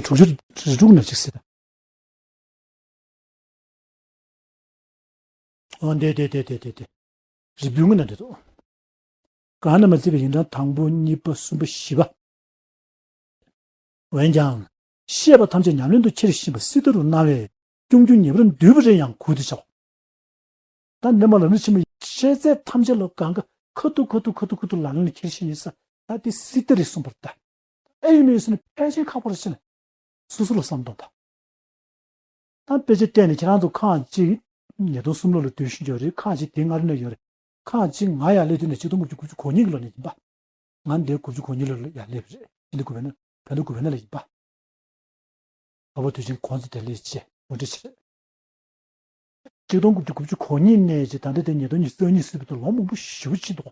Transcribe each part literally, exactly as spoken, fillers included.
དྲུག་ཅུ་རེ་དྲུག་ན་ཅིག་ཟེར་ད། ཨོ་འདི་འདི་འདི་འདི་འདི་འདི། རེ་དཔོན་གྱི་ནང་འདི་འདུག། གང་ན་མ་བརྩིས་པའི་ཡིན་གྲངས་དང་པོ་གཉིས་པ་གསུམ་པ་བཞི་པ། འོན་ཀྱང་། ཤེས་པ་ཐམས་ཅད་ཉམས་ལེན་དུ་འཁྱེར་བཞིན་པ་སྲིད་ལྟ་རུ་སྣང་བས་ཀྱུང་ཀྱུང་ངེས་པར་འདུས་པ་རེ་ཡང་གུད་དུ་བྱའོ། ད་འདི་མ་ལ་ནི་ཕྱི་མ་ཤེས་ཚད་ཐམས་ཅད་ལ་གང་ག་ཁ་ཐུག་ཁ་ཐུག་ཁ་ཐུག་ཁ་ཐུག་ལག་ལེན་ལ་འཁྱེར་བཞིན་ཡིན་ས། ད་དེ་སྲིད་ལྟ་རེད་གསུངས་པར་ལྟ། ཨེ་ཡིན་མིན་ཟེར་ན་ཕལ་ཆེར་ཁག་པོ་རེད་ཟེར་ན། སོ་སོ་ལ་བསམ་བཏང་ད། ད་དཔེ་ཆ་བལྟས་ནས་ཁྱེད་རང་ཚོ་ཁག་ཅིག་ཉིས་སྟོང་གསུམ་ལོ་ལ་སྡོད་བཞིན་ཡོད་རེད། ཁག་ཅིག་དེ་སྔ་རོལ་ནས་ཡོད་རེད། ཁག་ཅིག་ང་ཡར་སླེབས་དུས་ནས་ཆིག་སྟོང་དགུ་བརྒྱ་དགུ་བཅུ་གོ་གཉིས་ཀྱི་ལོ་ནས་ཡིན་པ། ང་འདིར་དགུ་བཅུ་གོ་གཉིས་ལོ་ལ་ཡར་སླེབས་རེད། ཕྱི་ཟླ་དགུ་པའི་ནང་བོད་ཟླ་དགུ་པའི་ནང་ལ་ཡིན་པ། ཨ་བོ་དུས་ཆེན་གོང་ཚོ་དེར་སླེབས་བྱས་ངོ་སྤྲོད་བྱས་རེད། ཆིག་སྟོང་དགུ་བརྒྱ་དགུ་བཅུ་གོ་གཉིས་ནས་ཅིག་ད་ལྟ་དེ་ཉིས་སྟོང་ཉི་ཤུ་རྩ་གཉིས་ཟེར་བའི་ཐོག་ལོ་མང་པོ་ཞེ་པོ་ཕྱིན་འདུག།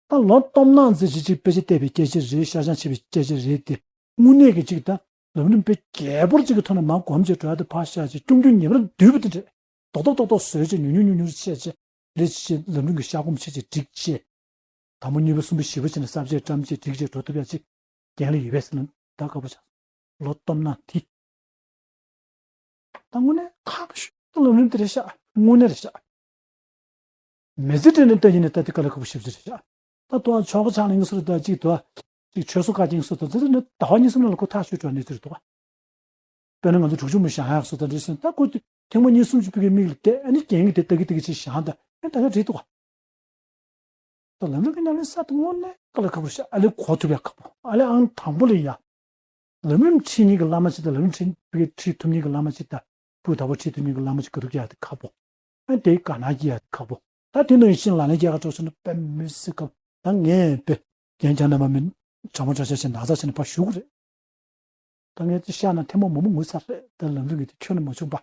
ད་ལོ་སྟོང་ནང་ཙམ་ཅིག་ཅིག་དཔེ་ཆ་བལྟས་པའི་སྐད་ཆ་རེད། ཤ་ཞེན་ཆེ་བའི་སྐད་ཆ་རེད་དེ། དངོས་གནས་ཀྱི་ཅིག་ད་ལམ་རིམ་དཔེ་རྒྱས་པོར་ཅིག་གི་ཐོག་ནས་མར་སྒོམ་བྱས་འགྲོ་ཡ་དེ་ཕར་བཞག་ཅིག་ཀྱུང་ཀྱུང་ངེས་པར་འདུས་པ་དེ་འདྲས་རྡོག་རྡོག་རྡོག་རྡོག་བཟོས་བྱས་ཉུང་ཉུང་ཉུང་ཉུང་བྱས་བྱས་རེད་བྱས་ལམ་རིམ་གྱི་ཤ་སྒོམ་བྱས་བྱས་སྒྲིག་བྱས། དང་པོ་གཉིས་པ་གསུམ་པ་བཞི་པ་བྱས་ནས་གསར་བརྗེ་བཀྲམ་བྱས་སྒྲིག་བྱས་འགྲོ་ཐུབ་ཡ་ཅིག་འགན་ལ་ཡོད་པས་ཟེར་ན་ད་དགའ་པོ་ཆགས་སོང་། ལོ་སྟོང་ནང་དེ། ད་དངོས་གནས་ཁག་ཤོས་ཀྱི་ལམ་རིམ་དེ་རེད་ཤག། དངོས་གནས་རེད་ཤག། མི་ཚེ་འདྲ་ནས་ལྟ་ཡིན་ན་ད་དེ་དཀའ་ལས་ཁག་པོ་ཞེ་པོ་ཅིག་རེད་ཤག། ད་དུང་ཆོ་ག་ཕྱག་ལེན་སོགས་ད་ཅིག་ད་ཅིག་ཆོས་སྲུང་བཀའ་རྒྱན་སོགས་ད་དེ་ནི་ཟླ་བ་གཉིས་གསུམ་ནང་ལ་ཁོ་ཐག་ཆོད་འགྲོ་གནས་ཚུལ་རེད་འདུག་ག། དཔེར་ན་ང་ཚོ་དྲུག་ཅུ་མོ་བཞེངས་ཡག་སོགས་ད་འདྲ་སོང་ད་ཁོ་ཐེངས་མ་གཉིས་གསུམ་ཅིག་ཕ་གིའི་མིག་ལ་བལྟས། ཨ་ནི་རྒྱན་གྱི་དེ་ལྟ་གི་ལྟ་གི་ཅིག་བཞེངས་ད་ཨ་ད་ག་རེད་འདུག་ག། ད་ལམ་རིམ་གྱི་ཉམས་ལེན་ས་དེ་དངོས་གནས་དཀའ་ལས་ཁག་པོ་ཞིག། ཨ་ལས་གོ་ཐུབ་ཡ་ཁག་པོ། ཨ་ལས་ཨང་དང་པོ་ལ་ཡ། ལམ་རིམ་ཁྲིད་མཁན་གྱི་བླ་མ་ཅིག་དང་ལམ་རིམ་ཁྲིད་ཁྲིད་ཐུབ་མཁན་གྱི་བླ་མ་ཅིག་དང་སྤུས་དག་པོ་ཁྲིད་ཐུབ་མཁན་གྱི་བླ་མ་ཅིག་དགའ་སྡུག་རྒྱག་ཡ་དེ་ཁག་པོ། ཨ་དེའི་དགའ་སྣང་སྐྱེ་ཡ་དེ་ཁག་པོ། ད་དེ་ནང་བཞིན་ལག་ལེན་རྒྱག་ག་འགྲོ་སོང་ན་དཔེ་མི་སྲིད་ཁག་པོ། ད་ངས་དཔེ་རྒན་རྒྱ་ནག་མ་མིན་གྲྭ་མོ་གྲྭ་ཤག་ཆེན་ནགས་ཚལ་ཆེན་ནས་ཕར་ཞུ་གི་རེད། ད་ངས་དེ་བཤད་ན་ཐེངས་མ་མང་པོ་ངུ་ཚར་རེད། ད་ལམ་རིམ་གྱི་དེ་ཁྱོན་ནས་མ་བྱུང་པ།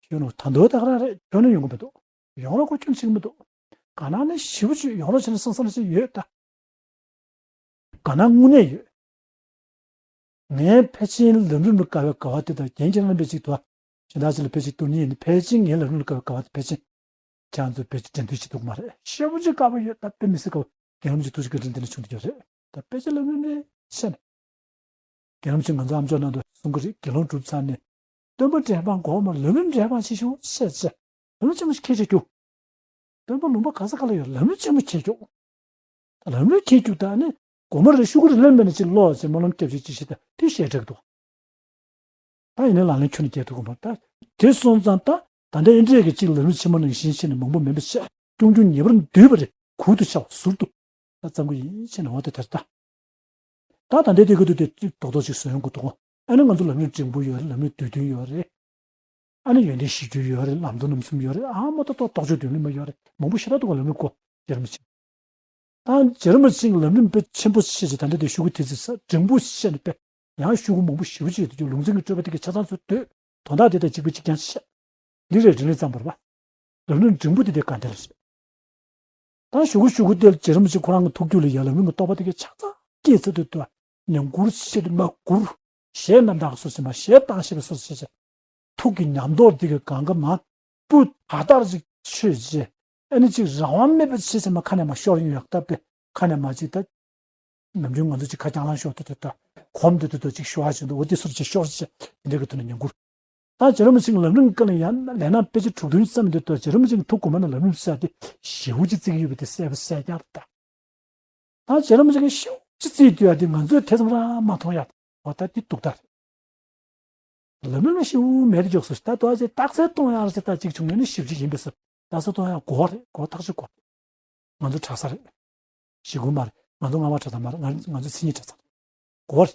ཁྱོན་ནས་ད་དུང་ད་ག་རང་རེད། ཁྱོན་ནས་ཡོང་གི་མི་འདུག། ཡོང་རོགས་ཁོ་ཁྱོན་ཆེ་གི་མི་འདུག། དགའ་སྣང་ནི་ཞེ་པོ་ཅིག་ཡོང་རོགས་བྱས་ན་སང་སང་ཅིག་ཡོད་ད། དགའ་སྣང་དངོས་གནས་ཡོད། ངས་ཕལ་ཆེར་ལམ་རིམ་ལ་དགའ་བའི་དགའ་བ་དེ་དང་རྒྱན་གྱི་རྣམ་པའི་ཅིག་ཏུ་གཞན་དག་ཅིག་ལ་ཕལ་ཆེར་གཏོང་ཉེན་ཡིན། ཕལ་ཆེར་ངའི་ལམ་རིམ་ལ་དགའ་བའི་དགའ་བ་དེ་ཕལ་ཆེར་ཁྱེད་ཚོས་ཕལ་ཆེར་འགྲན་བསྡུར་བྱེད་ཐུབ་ཀྱི་མ་རེད། ཞེ་པོ་ཅིག་དགའ་པོ་ཡོད། ད་དཔེ་མི་སྲིད་དགའ་པོ། རྒན་རིན་པོ་ཆེ་ཐུགས་རྗེ་བཀའ་དྲིན་དེ་ནས་བྱུང་བསྡད་ཡོད་རེད། ད་དཔེ་ཆ་ལམ་རིམ་རེ་བཤད་ནས། རྒན་རིན་པོ་ཆེ་ང་ཚོ་ཨ་མཆོག་ནང་དུ་གསུང་གི་རེད། དགེ་སློང་གྲུབ་ཚར་ནས། སྟོན་པ་འབྲེལ་སྤང་སྒོམ་མ་ལམ་རིམ་འབྲེལ་སྤང་བྱེད་ཤོག་བཤད་བྱས། ལམ་རིམ་ཆེན་མོ་ཞིག་ཁྱེད་ཀྱིས་རྒྱུགས། སྟོན་པ་ལུང་པ་ག་ས་ག་ལ་ཡོད། ལམ་རིམ་ཆེན་མོ་ཁྱེད་རྒྱུགས། ད་ལམ་རིམ་ཁྱེད་རྒྱུགས་ད་ནི་སྒོམ་མ་རེ་ཤོག་གུ་རེ་ལེན་པས་ན་ཅིག་ཀློག་ཅིག་སྨོན་ལམ་སྐྱབས་ཅིག་ཅིག་བྱེད་ད་དེ་ཞེ་དྲག་འདུག། ད་ཡིན་ནའི་ལག་ལེན་ཁྱོན་ནས་འཁྱེར་ཐུབ་ཀྱི་མ་རེད། ད་དེ་སོང་ཙང་ད་ད་ལྟའི་ཨེ་འདྲས་ཀྱི་གཅིག་ལམ་རིམ་ཆེན་མོ་ནང་བཞིན་བྱས་ནས་མང་པོ་མིན་པ་བྱས། ཀྱུང་ཀྱུང་ངེས་པར་འདུས་པ་རེད། གུད་དུ་བྱའོ། ཟུར་དུ་ད་བརྩམ་གྱི་ཡིན་བྱས་ནས། འོ་དེ་དེར་ད། ད་ད་ལྟའི་དེ་གི་དུ་དེ་རྡོག་རྡོག་ཅིག་བཟོ་ཡོང་གི་འདུག། ཨ་ནི་ང་ཚོ་ལམ་རིམ་འབྲིང་པོ་ཡོད་རེད། ལམ་རིམ་བསྡུས་དོན་ཡོད་རེད། ཨ་ནི་ཡོན་ཏན་གཞི་རྒྱུ་ཡོད་རེད། ལམ་གཙོ་རྣམ་གསུམ་ཡོད་རེད། ཨ་མ་ཏོག་ཏོག་རྟོགས་བརྗོད་མདུན་ལམ་ཡོད་རེད། མང་པོ་ཞེ་དྲག་འདུག་ག། ལམ་རིམ་སྐོར་རྒྱལ་རིན་པོ་ཆེ། ད་རྗེ་རིན་པོ་ཆེ་གི་ལམ་རིམ་དཔེ་ཆེན་པོ་ཞེས་བྱས། ད་ལྟ་དེ་ཤོག་གུ་དེ་ཚོ་ས་འབྲིང་པོ་བཤད་ནས་དཔེ་ཡང་ཤོག་གུ་མང་པོ་ཞེ་པོ་ཅིག་ཡོད་དུས། ལུང་ཚན་གྱི་སྤྲོས་པ་དེ་གའི་ཆ་ཚང་ཚོ་འདོད། དོན་དག་དེ་དང་གཅིག་པ་གཅིག་རྐྱང་བཤད། འདི་རེད་དྲིན་ལན་བརྩམས་པ་རེད་པ། ལམ་རིམ་འབྲིང་པོ་དེ་དེ་ག་འདྲ་རེད། ད་ཤོག་གུ་ཤོག་གུ་དེ་རྗེ་རིན་པོ་ཆེ་ཁོ་རང་གི་ཐུགས་རྒྱུད་ལ་ཡ་ལམ་རིམ་གྱི་རྟོགས་པ་དེ་གའི་ཆ་ཚང་སྐྱེས་ཚར་དུས་དུ་ཉམས་མགུར་བཤད་དུ་མ་མགུར། གཞས་རྣམ་དག་སོགས་བྱས་མ། གཞས་བཏང་ཤེས་པའི་སོགས་བྱས་བྱས། ཐུགས་ཀྱི་ཉམས་རྟོགས་འདི་གི་གང་ག་མ་སྤུ་དག་ལྟར་ཅིག་ཆོད་རྗེས། ཨ་ནི་ཅིག་རང་དབང་མེད་པ་ཆེ་ཆེ་མ་ཁ་ནས་མ་ཤོར་ཡོང་ཡག་ལྟ་བུའི་ཁ་ནས་མ་ཅིག་ད། ནམ་རྒྱུན་ང་ཚོ་ཅིག་ཁ་རྐྱང་ལང་ཤོར་དུ་དུ་ད་གོམ་དུ་དུ་དུ་ཅིག་ཤོར་བ་ཅིག་འདུག། འོ་དེ་སོར་ཅིག་ཤོར་ཅིག་འདི་གི་ཐོག་ནས་ཉམས་མགུར། ད་རྗེ་རིན་པོ་ཆེ་ལམ་རིམ་སྐོར་ལ་ཡང་ལས་སྣ་དཔེ་ཆ་དྲུག་བདུན་ཙམ་འདི་ལྟར་རྗེ་རིན་པོ་ཆེ་གི་ཐུགས་དགོངས་པ་ན་ལམ་རིམ་ཟེར་ཡ་དེ་ཞེ་པོ་ཅིག་བརྩི་གི་ཡོད་པ་དེ་གསལ་པོ་གསལ་རྐྱང་རེད་ད། ད་རྗེ་རིན་པོ་ཆེ་གིས་ཤོག་ཅིག་བརྩིས་དུས་ཡ་དེ་ང་ཚོས་ཐེ་ཚོམ་རང་མ་མཐོང་ཡ། འོ་ད་དེ་སྡུག་ད་རེད། ལམ་རིམ་ལ་ཤེའུ་མེད་དུ་འཇོག་སོང་ཞིག། ད་དོ་ཅིག་རྟགས་གསལ་གཏོང་ཡ་རེད་ཅེས་ད་ཅིག་བྱུང་ཡོད་ན་ཞིབ་ཅིག་ཡིན་པས་སོ། རྟགས་གསལ་གཏོང་ཡ་དགོས་རེད། དགོས་ཐག་ཆོད་དགོས། ང་ཚོ་གྲྭ་ས་རེད། གཞིས་ཁུལ་མ་རེད། ང་ཚོ་རྔ་བ་གྲྭ་ཚང་མ་རེད། ང་ང་ཚོ་མཚན་ཉིད་གྲྭ་ཚང་རེད། དགོས་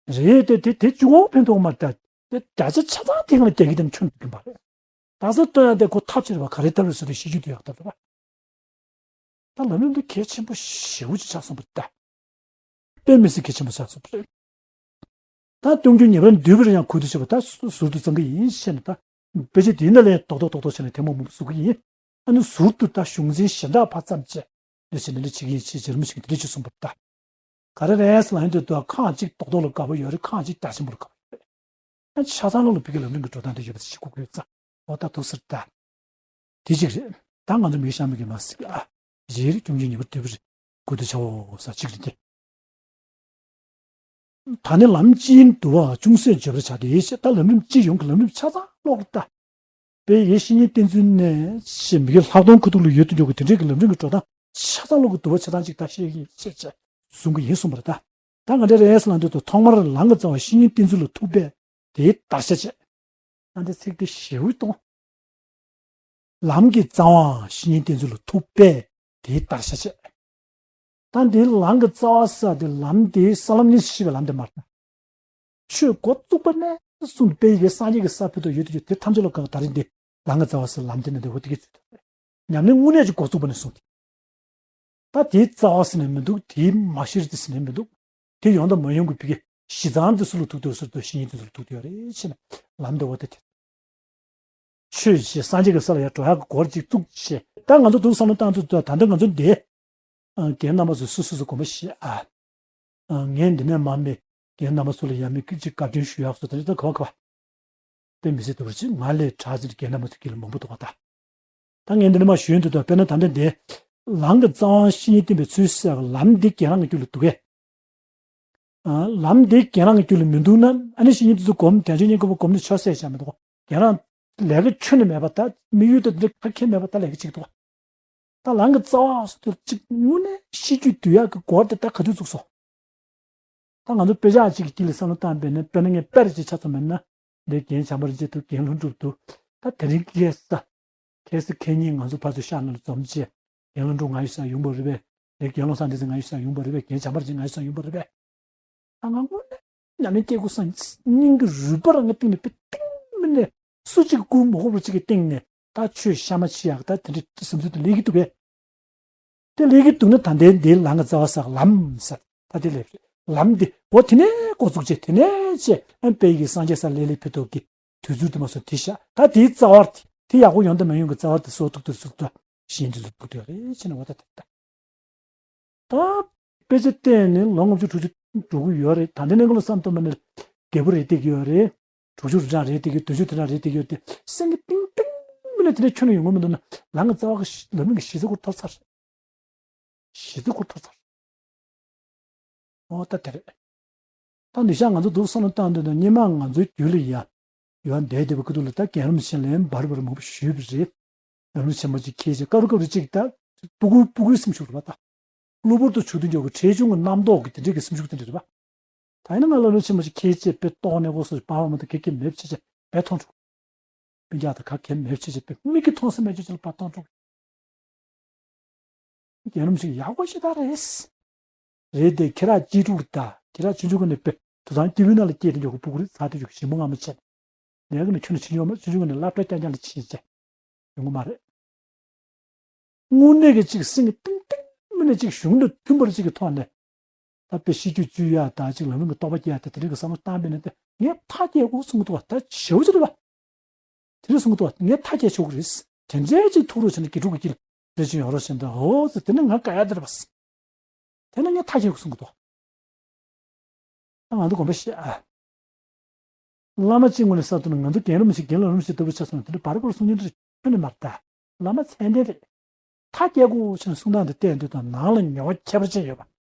རེད། རེད་དེ་དེ་དེ་གཅིག་པོ་ཕན་ཐོགས་མ་རེད། ད་དེ་བརྒྱ་ཆ་ཆ་ཚང་དེ་སྒང་ལ་རྒྱག་གི་དེ་ནི་ཁྱོན་ནས་ཡིན་པ་རེད། རྟགས་གསལ་གཏོང་ཡ་དེ་ཁོ་ཐབས་ཆེ་རེད་པ། ག་རེ་ཐབས་རེད་ཟེར་ཏེ་ཤེས་རྒྱུ་དེ་ཡག་ཐབས་རེད་པ། ད་ལམ་རིམ་འདི་གལ་ཆེན་པོ་ཞེ་པོ་ཅིག་ཆགས་སོང་བ་རེད་ད། དཔེ་མི་སྲིད་གལ་ཆེན་པོ་ཆགས་སོང་བ་རེད། ད་ཀྱུང་ཀྱུང་ངེས་པར་འདུས་པར་ཡང་གུད་དུ་བྱེད་པ། ད་ཟུར་དུ་བརྩམ་གི་ཡིན་ཞེས་ནས། ད་དཔེ་ཆ་དེའི་ནང་ལ་ཡང་རྡོག་རྡོག་རྡོག་རྡོག་བྱས་ནས་ཐེངས་མ་མང་པོ་བཟོ་གི་ཡིན། ཨ་ནི་ཟུར་དུ་ད་གཞུང་འཛིན་གཞན་དག་ཕར་བརྩམས་བྱས་ལས་བྱེད་ལས་ལས་བྱེད་ཀྱི་ཡིན་ཞེས་རྗེ་རིན་པོ་ཆེ་གིས་འདི་འདྲ་ཅིག་གསུངས་པ་རེད་ད། ག་རེ་རེད་ཟེར་ན། ཨ་ནི་དུ་ཁག་གཅིག་རྡོག་རྡོག་ལ་དགའ་པོ་ཡོད་རེད། ཁག་གཅིག་རྒྱ་ཆེན་པོ་ལ་དགའ་པོ་ཡོད་རེད། ཨ་ཆ་ཚང་ལོ་ལ་ཕ་གིའི་ལམ་རིམ་གྱི་འགྲོ་སྟངས་དེ་ཡོད་པ་དེ་ཞིག་གོ་དགོས་ཙང་། འོ་ད་འདུག་ཟེར་ད། དེ་གཅིག་རེད། ད་ང་ཚོ་མི་ཤ་མི་གི་མ་ཟིག་ཨ། རེད། ཀྱུང་ཀྱུང་ངེས་པར་འདུས་པར་གུད་དུ་བྱའོ་ཟེར་གཅིག་རེད་དེ། ད་ནི་ལམ་སྤྱིའི་འདུལ་བ་ཅུང་ཟད་བརྗོད་པར་བྱ་སྟེ། ཞེས། ད་ལམ་རིམ་སྤྱི་ཡོངས་ཀྱི་ལམ་རིམ་ཆ་ཚང་ཀློག་ལ་ལྟ། དཔལ་ཡེ་ཤེས་ཉིད་བསྟན་ཚུལ་ནས་ཞེས་མི་དགེ་ལྷག་མཐོང་ཁ་ཐུག་ལ་ཡོད་དུ་འཇོག་གི་དེ་འདྲའི་གི་ལམ་རིམ་གྱི་འགྲོ་སྟངས་ཆ་ཚང་ཀློག་གི་འདུལ་བ་ཆ་ཚང་ཅིག་ད་བཤད་ཀྱི་ཤེས་བྱ་གསུང་གི་ཡིན་གསུངས་པ་རེད་ད། ད་ང་འདྲ་རེད་ཟེར་ལབ་འདོད་དུ། ཐོག་མར་ལམ་གྱི་རྩ་བ་བཤེས་གཉེན་བསྟེན་ཚུལ་ལ་ཐུག་པས་དེའི་བརྡར་ཤ་བཅད། ད་འདི་ཚིག་འདི་ཞེ་པོ་གཏོང་། ལམ་གྱི་རྩ་བའང་བཤེས་གཉེན་བསྟེན་ཚུལ་ལ་ཐུག་པས་དེའི་བརྡར་ཤ་བཅད། ད་འདིའི་ལམ་གྱི་རྩ་བ་ཟེར་དེ་ལམ་དེའི་ས་ལམ་གཉིས་སུ་ཕྱེ་བའི་ལམ་དེ་མ་རེད། ཆོས་འགོ་བཙུགས་པ་ནས་བཟུང་དཔལ་ཡེ་ཤེས་སངས་རྒྱས་ཀྱི་ས་ཕུལ་དུ་ཡོད་དུ་ཡོད་དེ་ཐམས་ཅད་ལ་གང་ད་རིང་འདི་ལམ་གྱི་རྩ་བ་ཟེར་ལམ་དེ་ནི་འདི་འོ་དེ་གི་ཚུལ་དུ་ཉམས་ལེན་དངོས་གནས་ཀྱི་འགོ་བཙུགས་པ་ནས་བཟུང་སྟེ། ད་དེའི་རྩ་བ་ཟེར་ནས་མི་འདུག་དེའི་མ་གཞིར་དེ་ཟེར་ནས་མི་འདུག་དེ་ཡོང་དང་མ་ཡོང་གི་བི་གེ་གཞི་རྩ་དེ་སུ་ལ་ཐུག་དེ་སུ་ལ་ཐུག་བཤེས་གཉེན་དེ་སུ་ལ་ཐུག་དེ་ཡོད་རེད་ཅེ་ན། ལམ་འདི་འོ་དེ་དེ། ཆོས་བྱེད་སངས་རྒྱས་ཀྱི་ས་ལ་ཡར་འགྲོ་ཡག་གི་སྐོར་ཅིག་བཙུགས་བྱས། ད་ང་ཚོ་འདུག་བསམ་བློ་བཏང་དུས་ད་ལྟ་ང་ཚོ་འདི་རྒན་རྣམ་པ་ཚོས་སུ་སུ་སུ་དགོངས་པ་བཞེས་ཨ། ངས་འདི་ནས་མར་མི་རྒན་རྣམ་པ་ཚོ་ལ་ཡང་མི་ཅིག་བཀའ་དྲིན་ཞུ་ཡག་སོ་དེ་ད་ག་བ་ག་བ། དཔེ་མི་སྲིད་དུ་བར་ཅིག་ང་ལས་དྲག་ཟེར་རྒན་རྣམ་པ་ཚོ་དཀྱིལ་ལ་མང་པོ་འདུག་པ་ད། ད་ངས་འདི་ནས་མར་ཞུས་འདུག་ད་དཔེར་ན་ད་ལྟ་འདི་ལམ་གྱི་རྩ་བ་བཤེས་གཉེན་བསྟེན་པའི་ཚུལ་ཟེར་བ་ལམ་འདི་རྒན་རང་གི་རྒྱུད་ལ་འདུག་གས། ལམ་འདི་རྒན་རང་གི་རྒྱུད་ལ་མི་འདུག་ན་ཨ་ནི་བཤེས་གཉེན་དེ་ཚོ་སྒོམ་དལ་འབྱོར་གཉེན་སྒོམ་པ་སྒོམ་ནས་ཆོག་ཟེར་བྱ་མི་འདུག་རྒན་རང་ལས་ཀ་ཁྱོན་ནས་མེད་པ་ད་དམིགས་ཡུལ་དང་འདི་ཁ་ཁྱེར་མེད་པ་ད་ལས་ཀ་ཅིག་འདུག་ད་ལམ་གྱི་རྩ་བ་སོ་དེ་གཅིག་དངོས་གནས་ཤེས་རྒྱུད་འདུལ་ཡག་གི་སྐོར་དེ་ད་ག་དུས་བཙུགས་སོ། ད་ང་ཚོ་དཔེ་ཆ་གཅིག་གི་དཀྱིལ་ལ་བསམ་བློ་བཏང་བས་ན་དཔེར་ན་ངས་དཔེ་རེ་ཅིག་ཆ་ཚང་མེད་ན། འདི་རྒན་བྱམས་པ་རིན་ཆེན་འདུག་རྒན་ལྷུན་གྲུབ་འདུག་ད་དེ་རིང་སྐྱེས་ས། ཁ་སང་ཁ་ཉིན་ང་ཚོ་ཕར་ཚུར་ཤག་ནང་ལ་འཛོམས་རྗེས། རྒན་ལྷུན་གྲུབ་ང་ཡོད་སར་ཡོང་པ་རེད་པས། རྒན་བློ་བཟང་བདེ་ཚེ་ང་ཡོད་སར་ཡོང་པ་རེད་པས། རྒན་བྱམས་པ་རིན་ཆེན་ང་ཡོད་སར་ཡོང་པ་རེད་པས། ད་ང་དངོས་གནས་ཉམས་ལེན་སྐྱེ་དགོས་བསམ། སྙིང་གི་རུས་པ་རང་གི་གཏིང་ནས་དཔེ་གཏིང་མི་ནས་སུ་གཅིག་གིས་བསྐུལ་མ་དགོས་པར་གཅིག་གི་སྟེང་ནས་ད་ཆོས་གཤའ་མ་ཕྱེ་ཡག་ད་དེ་འདྲའི་བསམ་ཚུལ་དེ་སླེབས་ཀྱི་འདུག་གས། དེ་སླེབས་ཀྱི་འདུག་ན་ད་ལྟའི་འདིའི་ལམ་གྱི་རྩ་བ་ཟེར་ལམ་ཟེར་ད་དེ་སླེབས་རེད། ལམ་འདི་འོ་དེ་ནས་འགོ་བཙུགས་བྱས་དེ་ནས་བྱས་ཨ་དཔལ་གྱི་སངས་རྒྱས་ས་ལས་ལས་ཕུལ་ཐོག་གི་དུས་ཚོད་དུ་མ་སོང་དེ་ཤ་ད་དེའི་རྩ་བར་དེ་དེ་ཡག་པོ་ཡོང་དང་མ་ཡོང་གི་རྩ་བར་དེ་སོ་ཐུག་ཐུག་ཐུག་ཐུག་གཞན་དུ་ལུག་ཐུག་ཐུག་རེད་ཅེ་ན་འོ་ད་དེ་ད། ད་དཔེ་ཆ་བལྟས་ནས་ལོ་ལྔ་བཅུ་དྲུག་ཅུ་འགྲོ་གི་ཡོད་རེད། ད་ལྟའི་གནས་སྐབས་ལ་བསམ་བཏང་པ་ན་རྒད་པོ་རེད་བསྡད་ཀྱི་ཡོད་རེད། དྲུག་ཅུ་རེ་གྲངས་རེད་བསྡད་ཀྱི་ཡོད། བདུན་ཅུ་དེ་འདྲ་རེད་བསྡད་ཀྱི་ཡོད་དེ་སེམས་ཀྱི་གཏིང་གཏིང་མི་ལ་དེ་འདྲ་ཁྱོན་ནས་ཡོང་གི་མི་འདུག་ན་ལམ་གྱི་རྩ་བ་གི་ལམ་རིམ་གྱི་གཞི་རྩ་ཁུར་ཐོར་ཚར། གཞི་རྩ་ཁུར་ཐོར་ཚར། ཨོ་ད་དེ་རེད། ད་འདི་ཤག་ང་ཚོ་འདུག་བསམ་བློ་བཏང་འདོད་ན་སྔོན་མ་ང་ཚོའི་དུས་ལ་ཡ། ཡོད་བསྡད་བསྡད་པའི་སྐབས་དུས་ལ་ད་རྒན་རིན་པོ་ཆེ་ལན་བར་བར་མང་པོ་ཞུས་པ་རེད། རྒན་རིན་པོ་ཆེ་མ་ཅིག་ཁྱེད་ཅིག་སྐབས་རེ་སྐབས་རེ་ཅིག་ད་སྤུ་གུ་སྤུ་གུའི་སེམས་ཤུགས་རེད་པ་ད། གློ་བུར་དུ་བྱུང་དུས་འཇོག་གི་ཁྲེལ་ཆུང་གི་རྣམ་རྟོག་གི་དེ་འདྲས་ཀྱི་སེམས་ཤུགས་དེ་འདྲ་རེད་པ། ད་ཡིན་ན་ང་ལ་རིན་པོ་ཆེ་མ་ཅིག་ཁྱེད་ཅིག་དཔེ་རྟོགས་ནས་འོ་སོ་ཞིག་བར་བར་མ་ད་གེ་གེ་མེད་ཆེ་ཆེ་དཔེ་མཐོང་འགྲོ། སྤུན་ཀྱག་དང་ག་གེ་མེད་ཆེ་ཆེ་དཔེ་མིག་གིས་མཐོང་ས་མེད་ཆེ་ཆེ་ལ་བར་མཐོང་འགྲོ། རྒན་རིན་པོ་ཆེ་ཡག་པོ་ཞེ་དྲག་རེད། རེད་དེ་ཁྱེད་རང་གཅེས་ཕྲུག་ད་ཁྱེད་རང་ཆུང་ཆུང་གི་ནས་དཔེ་དུད་ཚང་སྐྱིད་པོའི་ནང་ལ་སྐྱེས་དེ་འཇོག་གི་སྤུ་གུ་རེད་ཚ་དེ་འཇོག་གི་ཞིམ་པོ་ངང་མ་བྱས། ལས་ཀ་ནི་ཁྱོད་ནི་ཆུང་ཆུང་མ་ཆུང་ཆུང་གི་ནས་སློབ་གྲྭ་རྐྱང་རྐྱང་ལ་ཕྱིན་བྱས་ཡོང་གི་མ་རེད། དངོས་གནས་ཀྱི་ཅིག་སེམས་ཀྱི་གཏིང་གཏིང་མི་ནས་ཅིག་གཞུང་དང་མཐུན་པར་ཅིག་གི་ཐོག་ནས། ད་དཔེ་ཤེས་རྒྱུད་བཅོས་ཡ་ད་ཅིག་ལམ་རིམ་གྱི་རྟོགས་པ་སྐྱེ་ཡ་ད་དེ་རིང་གི་བསམ་བློ་བཏང་པས་ན་ད་ངས་མཐའ་སྐྱེལ་དགོས་གསུང་གི་འདུག་བ་ད་ཞེ་པོ་ཅིག་རེད་པ། དེ་རིང་གསུང་གི་འདུག་བ་ངས་མཐའ་སྐྱེལ་ཆོག་གི་རེད། དེ་འདྲའི་ཅིག་ཐུགས་རོགས་བྱས་ན་དགེ་ཕྲུག་གི་དཀྱིལ་རེ་ཅིག་ཡོང་རོགས་བྱས་ན་ད་འོ་ཟེར་དེ་ནི་ང་དགའ་ཡ་དེ་རེད་པ། དེ་ནི་ངས་མཐའ་སྐྱེལ་དགོས་གསུང་གི་འདུག་ད་ང་ཚོ་དགོངས་པ་བཞེས་ཨ། བླ་མ་གཅིག་ངོས་ནས་བསམ་ཐུབ་ན་ང་ཚོ་རྒན་རིན་པོ་ཆེ་རྒན་ལགས་རིན་པོ་ཆེ་ལྟ་བུ་ཆགས་སོང་ན་དེ་འདྲ་བར་བར་གསུང་མཁན་དེ་ཁྱོན་ནས་མ་རེད་ད། བླ་མ་མཚན་ལྡན་རེད། མཐའ་སྐྱེལ་དགོས་ཞེས་ནས་གསུང་སྟངས་དེ་བལྟས་དུས་དང་ནང་ལ་ཉེ་བ་ཁྱད་པར་ཅན་ཡོད་པ་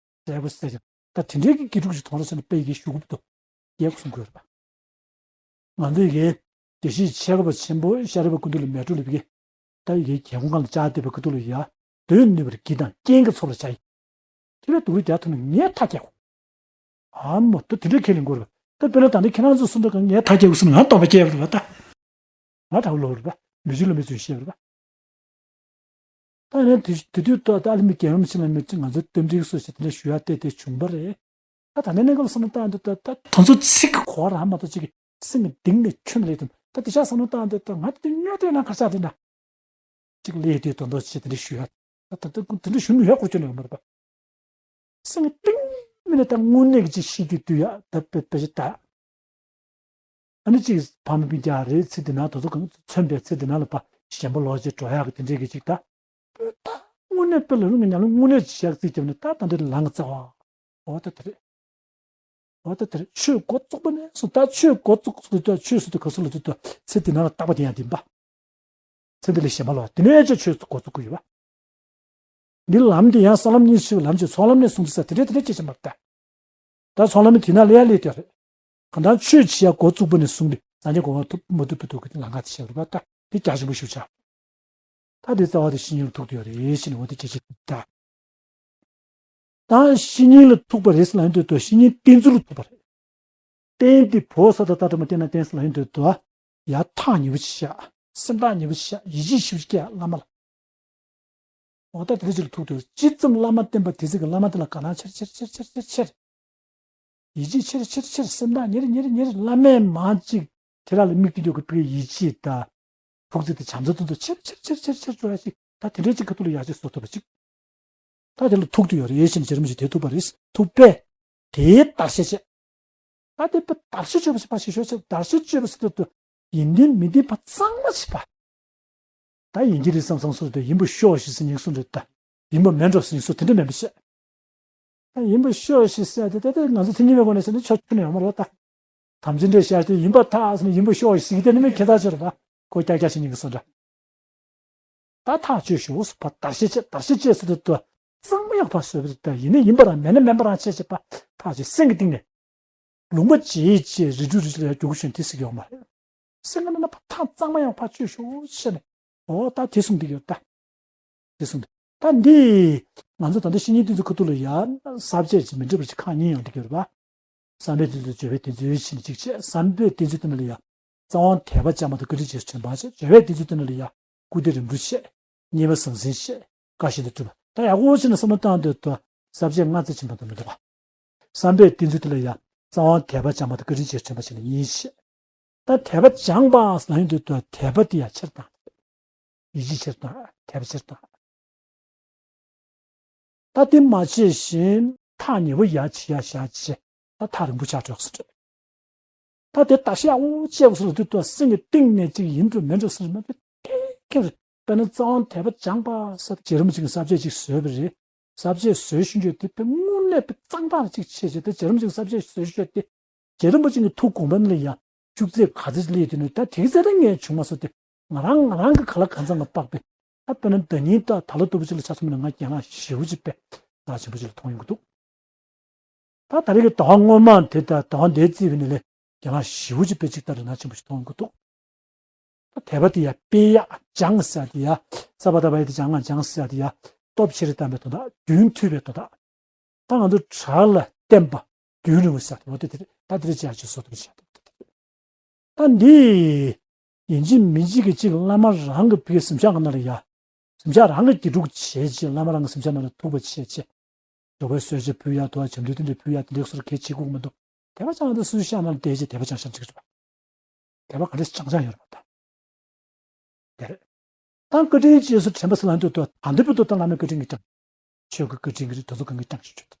གསལ་པོ་གསལ་ཞིང་ད་དེ་འདྲའི་གི་དགེ་ཕྲུག་ཅིག་མཐོང་རོགས་བྱས་ན་དཔེ་ཡི་གེ་ཞུ་དགོས་འདུག་སྐྱེལ་དགོས་གསུང་དགོས་རེད་པ། ང་ཚོ་ཡི་གེ་དགེ་བཤེས་ཆེ་ཁ་པ་ཆེན་པོ་ཤཱ་རིའི་བུ་སྐུ་མདུན་ལ་མལ་གྲོ་ལ་ཡི་གེ་ད་ཡི་གེ་རྒྱལ་ཁོངས་ཁང་ལ་བཅར་བསྡད་པའི་སྐབས་དུས་ལ་ཡ། སྡོད་ནུས་པར་གྱིས་དང་རྐྱེན་གྱིས་འཚོ་བར་བྱ་ཡི། དེ་ལས་སྡུག་རུས་རྒྱག་ཐུབ་ན་ངས་མཐའ་སྐྱེལ་དགོས། ཨ་མ་ད་དེ་འདྲའི་ཁས་ལེན་དགོས་རེད་པ། ད་དཔེར་ན་ད་ནི་ཁྱེད་རང་ཚོ་གསུང་འདྲ་གང་ངས་མཐའ་སྐྱེལ་དགོས་གསུང་ན་ང་སྟོང་པ་སྐྱེལ་བ་རེད་པ་ད། ང་དྲག་པོ་ལོག་རེད་པ། མི་ཆོས་ལ་མི་ཚོས་བཤད་པ་རེད་པ། ད་ནི་དེ་དེ་དུས་ད་ད་ཨ་ལི་མི་རྒན་རིན་པོ་ཆེ་ལ་མི་ཚོས་ང་ཚོའི་རྟེན་འབྲེལ་སོགས་བྱས་དེ་འདྲ་ཞུ་ཡ་བལྟས་ཏེ་བྱུང་པ་རེད། ད་ད་ནི་གནས་སྐབས་བསམ་བློ་བཏང་དུས་ད་ད་དེ་ཚོ་ཚིག་གི་གོ་བ་རང་མ་གཏོགས་ཅིག་གི་སེམས་ཀྱི་གཏིང་ནས་ཁྱོན་ནས་སླེབས་ཐུབ། ད་དེ་ཤག་བསམ་བློ་བཏང་དུས་ད་ང་དེ་དུས་སྨྱོ་དེ་ན་ཁ་ཤགས་དེ་ན། གཅིག་ལས་དེ་དོན་དག་ཆེ་དེ་འདྲ་ཞུ་ཡ། ད་ད་ད་དེ་འདྲ་ཞུ་མི་ཡོད་ཁོ་ཁྱོན་ནས་ཡོད་མ་རེད་པ། སེམས་ཀྱི་གཏིང་མི་ནས་ད་དངོས་གནས་ཀྱི་ཅིག་ཤེས་རྒྱུད་དུ་ཡ་ད་དཔེ་དཔེ་ཆ་ད། ཨ་ནི་ཅིག་ཕ་མ་སྤུན་ཀྱག་རེད་ཚེ་འདི་ན་དེ་ཚོ་གང་མཚོན་པའི་ཚེ་འདི་ན་ལ་ཕ་གཞན་པ་ལོག་ཅིག་འགྲོ་ཡག་གི་དེ་འདྲས་ཀྱི་ཅིག་ད། དཔེ་ད་དངོས་གནས་དཔེ་ལ་རུང་གི་ཉམས་ལེན་དངོས་གནས་ཅིག་བྱ་རྩིས་བརྒྱབ་ནས་ད་ད་འདི་ལམ་གྱི་རྩ་བ། འོ་ད་དེ་རེད། འོ་ད་དེར་ཆོས་འགོ་བཙུགས་པ་ནས་བཟུང་ད་ཆོས་འགོ་བཙུགས་ཚུལ་དུ་ཆོས་ཟེར་དུས་ག་ཚོད་ལ་དུས་དུ་ཚེ་འདི་ན་ལ་རྟག་པ་དེ་ཡང་བདེན་པ། ཚེ་འདི་ལས་གཞན་པ་ལ་དེ་ནས་ཀྱང་ཆོས་འགོ་བཙུགས་ཀྱི་ཡོད་པ། འདི་ལམ་དེ་ཡང་ས་ལམ་གཉིས་སུ་ཕྱེ་བའི་ལམ་གྱི་ཚོགས་ལམ་ནས་གསུངས་ཏེ་ས་དེ་འདྲས་དེ་འདྲས་ཅེས་བྱ་མ་རེད་ད། ད་ཚོང་ལམ་མི་དེ་ན་ལས་ལས་དེ་རེད། གང་ལྟར་ཆོས་བྱེད་ཡ་འགོ་བཙུགས་པ་ནས་བཟུང་སྟེ་སངས་རྒྱས་གོ་བ་ཐུབ་མ་ཐུབ་པའི་ཐོག་གི་ལམ་ཁ་དེ་བཤད་རུ་བ་ད་དེ་རྒྱ་ཆེན་པོ་ཞིག་ཆགས། ད་དེ་རྩ་བ་དེ་བཤེས་གཉེན་ལ་ཐུག་དུ་ཡོད་རེད་ཞེས་ནས་འོ་དེ་སྐད་ཆ་ད། ད་བཤེས་གཉེན་ལ་ཐུག་པ་རེད་ཟེར་ལབ་ཡོང་དུས་ད་བཤེས་གཉེན་བསྟེན་ཚུལ་ལ་ཐུག་པ་རེད། བསྟེན་ཏེ་བོ་ས་ད་ད་དྲ་མ་བསྟེན་ན་བསྟེན་ཟེར་ལབ་ཡོང་དུས་ད། ཡར་ཐག་ཉེ་བོ་ཅིག་བཞག་སེམས་ཐག་ཉེ་བོ་ཅིག་བཞག་ཡིད་ཆེས་ཞེ་པོ་ཅིག་སྐྱེ་ཡ་བླ་མ་ལ། འོ་ད་དེ་འདྲ་ཅིག་ལ་ཐུག་དུས་ཅི་ཙམ་བླ་མ་བསྟེན་པ་དེ་ཚིག་གི་བླ་མ་དེ་ལ་དགའ་སྣང་ཆེར་ཆེར་ཆེར་ཆེར་ཆེར་ཆེར། ཡིད་ཆེས་ཆེར་ཆེར་ཆེར་སེམས་ཐག་ཉེ་རེ་ཉེ་རེ་ཉེ་རེ་བླ་མས་མང་ཅིག་དེ་ར་ལ་དམིགས་ཏེ་འཇོག་གི་པའི་ཡིད་ཆེས་དང་། ཐུགས་རྗེ་དང་བྱམས་བརྩེ་དོན་དུ་ཆེར་ཆེར་ཆེར་ཆེར་ཆེར་འགྲོ་ཡ་ཞིག་ད་དེ་འདྲའི་ཅིག་ཁ་ཐུག་ལ་ཡ་ཅིག་བཟོ་ཐུབ་པ་ཅིག་ད་དེ་ལ་ཐུག་ཏུ་ཡོད་རེད་ཞེས་ནས་རྗེ་རིན་པོ་ཆེ་དེ་ཐུག་པ་རེད། ཐུག་པས་དེའི་བདར་ཤ་བཅད། ད་དེ་པ་བདར་ཤ་གཅོད་པ་ཞེས་པ་ཞིག་ཤོད་ཆེ་བདར་ཤ་གཅོད་པ་ཟེར་དུས་ཡིན་ཏེ་མིན་ཏེ་པ་གཙང་མ་བྱེད་པ། ད་ཡིན་གྱི་རེད་བསམ་བསམ་སོ་དེ་ཡིན་པ་ཤོག་ཞེས་ཟེར་ཉིག་སོ་འདྲ་ད། ཡིན་པ་མེད་འགྲོ་ཟེར་ཉིག་སོ་དེ་འདྲ་མེད་པ་བཤད། ད་ཡིན་པ་ཤོག་ཞེས་ཟེར་ཏེ་ད་ད་ང་ཚོ་མཚན་ཉིད་པའི་སྒོ་ནས་བཤད་ན་ཆོག་ཆོག་ནས་ཡོང་མ་རེད་ད། དམ་ཚིག་འདྲ་བཤད་དེ་ཡིན་པ་ཐག་ཟེར་ན་ཡིན་པ་ཤོག་ཞེས་ཟེར་གྱི་དེ་ནི་མི་ཁྱད་མཚར་ཆེ་རེད་པ། ཁོ་ཀྱག་ཀྱག་ཞིག་ཉིག་སོ་འདྲ། ད་ཐག་གཅོད་ཞུ་ཟེར་བ་བདར་ཤ་བཅད་བདར་ཤ་བཅད་ཟེར་དུས་ད། གཙང་མ་ཡག་པ་བཟོས་པ་ད་ཡིན་ན་ཡིན་པ་རང་མེད་ན་མེད་པ་རང་བྱས་བྱས་པ་ཐག་གཅོད་སེམས་ཀྱི་གཏིང་ནས། ལུང་པ་བརྗེ་བྱས་རི་ཁྲོད་རི་ཁྲོད་ལ་ཡར་རྒྱུག་གི་ཞོན་དེ་སྲིད་ཀྱི་ཡོད་མ་རེད། སེམས་ཀྱི་ནང་ན་ཕ་ཐག་གཙང་མ་ཡང་ཕར་གཅོད་ཤོག་ཟེར་ནས། འོ་ད་དེ་གསུངས་བསྡད་ཀྱི་ཡོད་ད། དེ་གསུངས་ཏེ། ད་འདི། ང་ཚོ་ད་ལྟ་བཤེས་གཉེན་བསྟེན་ཚུལ་ཁ་ཐུག་ལ་ཡ། ས་བཅད་ཅིག་མི་འགྲིག་པ་ཅིག་ཁག་གཉིས་ཡོང་བསྡད་ཀྱི་ཡོད་རེད་པ། བསམ་པས་བསྟེན་ཚུལ་སྦྱོར་བས་བསྟེན་ཚུལ་ཕྱེ་ནས་གཅིག་བྱས་བསམ་པས་བསྟེན་ཚུལ་དེ་ནང་ལ་ཡ། རྩ་བ་དད་པ་བཅའ་མ་དང་བཀའ་དྲིན་རྗེས་སུ་དྲན་པ་བྱས་སྦྱོར་བས་བསྟེན་ཚུལ་དེ་ནང་ལ་ཡ། སྐུ་དེ་རིམ་གྲོ་བྱས། མཉེས་པ་ཟང་ཟིང་བྱས། བཀའ་བཞིན་དུ་སྒྲུབ་པ། ད་ཡག་པོ་བྱས་ནས་བསམ་བློ་བཏང་དུས་ད། ས་བཅད་ལྔ་རྩ་ཆེན་པོ་དང་མི་འདུག་པ། བསམ་པས་བསྟེན་ཚུལ་དེ་ལ་ཡ། རྩ་བ་དད་པ་བཅའ་མ་དང་བཀའ་དྲིན་རྗེས་སུ་དྲན་པ་བྱས་ནས་གཉིས་བྱས། ད་དད་པ་སྦྱངས་པ་ལབ་ཡོང་དུས་ད་དད་པ་དེ་ཡ་ཆེར་བཏང་། ཡིད་ཆེས་ཆེར་བཏང་། དད་པ་ཆེར་བཏང་། ད་དེ་མ་བྱས་བཞིན་ཐག་ཉེ་བོ་ཡ་བྱེད་ཡ་བཞག་བྱས་ད་ཐག་རིང་པོ་ཆགས་འགྲོ་ཟེར། ད་དེ་བདར་ཤ་ཡག་པོ་བཅད་པ་སོགས་ལ་དུས་ད་སེམས་ཀྱི་གཏིང་ནས་ཅིག་ཡིན་འགྲོ་མིན་འགྲོ་ཟེར་མ་དེ་ཐད་ཀར་དཔེར་ན་རྩ་བ་དད་པ་སྦྱངས་པ་ཟེར་རྗེ་རིན་པོ་ཆེ་གི་ས་བཅད་ཅིག་བཟོས་པ་རེད། ས་བཅད་བཟོས་ཤིང་བརྗོད་དེ་དཔེ་དངོས་གནས་དཔེ་གཙང་དག་ཅིག་བྱས་བྱས་ད་རྗེ་རིན་པོ་ཆེ་གི་ས་བཅད་བཟོས་ཤིང་བརྗོད་དེ། རྗེ་རིན་པོ་ཆེ་གི་ཐུགས་དགོངས་པ་ནི་ལ་ཡ། བཅུ་ཚེག་ག་ཚོད་ཅིག་སླེབས་དུས་ནི་ད་དེ་ཚེ་ད་ངས་བྱུང་མ་སོང་སྟེ། ང་རང་ང་རང་གི་ག་ལ་གང་འཚམ་ལ་དཔག་པའི། ད་དཔེར་ན་ཟླ་ཉིན་ད་ད་ལོ་ལྟ་བུ་ཅིག་ལ་ཆ་མཚོན་ན་ང་གྱེན་ལངས་ཞེ་པོ་ཅིག་དཔེ་རྩ་ཆེན་པོ་ཅིག་ལ་མཐོང་ཡོང་གི་འདུག་ད་ད་རེས་ཀྱི་ཟླ་བ་སྔོན་མ་དེ་ད་ཟླ་བ་འདིའི་རྩིས་པའི་ནི་ལས་གྱེན་ལངས་ཞེ་པོ་ཅིག་དཔེ་ཅིག་ལྟར་ན་ཆེན་པོ་ཞིག་མཐོང་གི་འདུག་ད་དད་པ་དེ་ཡ་དཔེ་ཡ་སྦྱང་ཟེར་དེ་ཡ། ས་པ་ད་པ་ཡ་དེ་སྦྱང་ང་སྦྱང་ཟེར་དེ་ཡ། སྟོབས་ཆེ་རུ་བཏང་བའི་དོན་དག་རྒྱུན་མཐུད་པའི་དོན་དག་ད་ང་ཚོ་བྲག་ལ་བརྟེན་པ་རྒྱུན་རིང་བོ་ཟེར་དེ་འོ་དེ་དེ་རེད། ད་དེ་རེད་ཅེས་ཅིག་བཟོ་ཐུབ་ཅེས། ད་འདི། ཡིན་གཅིག་མིན་གཅིག་གི་གཅིག་བླ་མ་རང་གི་བུའི་གཟིམ་ཤག་ནང་ལ་ཡ། གཟིམ་ཤག་རང་གི་དགེ་ཕྲུག་བྱས་ཅིག་བླ་མ་རང་གི་གཟིམ་ཤག་ནང་ལ་ཐུག་པ་བྱས་ཅིག་འདོད་པའི་གསོལ་ཇ་ཕུལ་ཡ་དོ་བ་བྱམས་མདུན་དེ་འདྲ་ཕུལ་ཡ་དེ་འདྲའི་སོར་གལ་ཆེ་དགོས་མི་འདུག་དད་པ་ཅང་དེ་སུའི་ཤག་ནང་ལ་བསྡད་ཅིག་དད་པ་ཅང་ཤམ་ཅིག་རེད་པ། དད་པ་ག་འདྲ་ཅང་ཅང་ཡོད་རེད་པ་ད། དེ་རེད། ད་བཀའ་དྲིན་རྗེས་སུ་དྲན་པ་ཟེར་ལབ་འདུག་ཏོ་ད་འདི་བུ་ཏོ་ད་བླ་མའི་བཀའ་དྲིན་གྱི་ཀྱང་། ཆོས་ཀྱི་བཀའ་དྲིན་གྱི་རེད་དེ་ཚོ་གང་གི་ཀྱང་ཞིག་ཆོས་ད།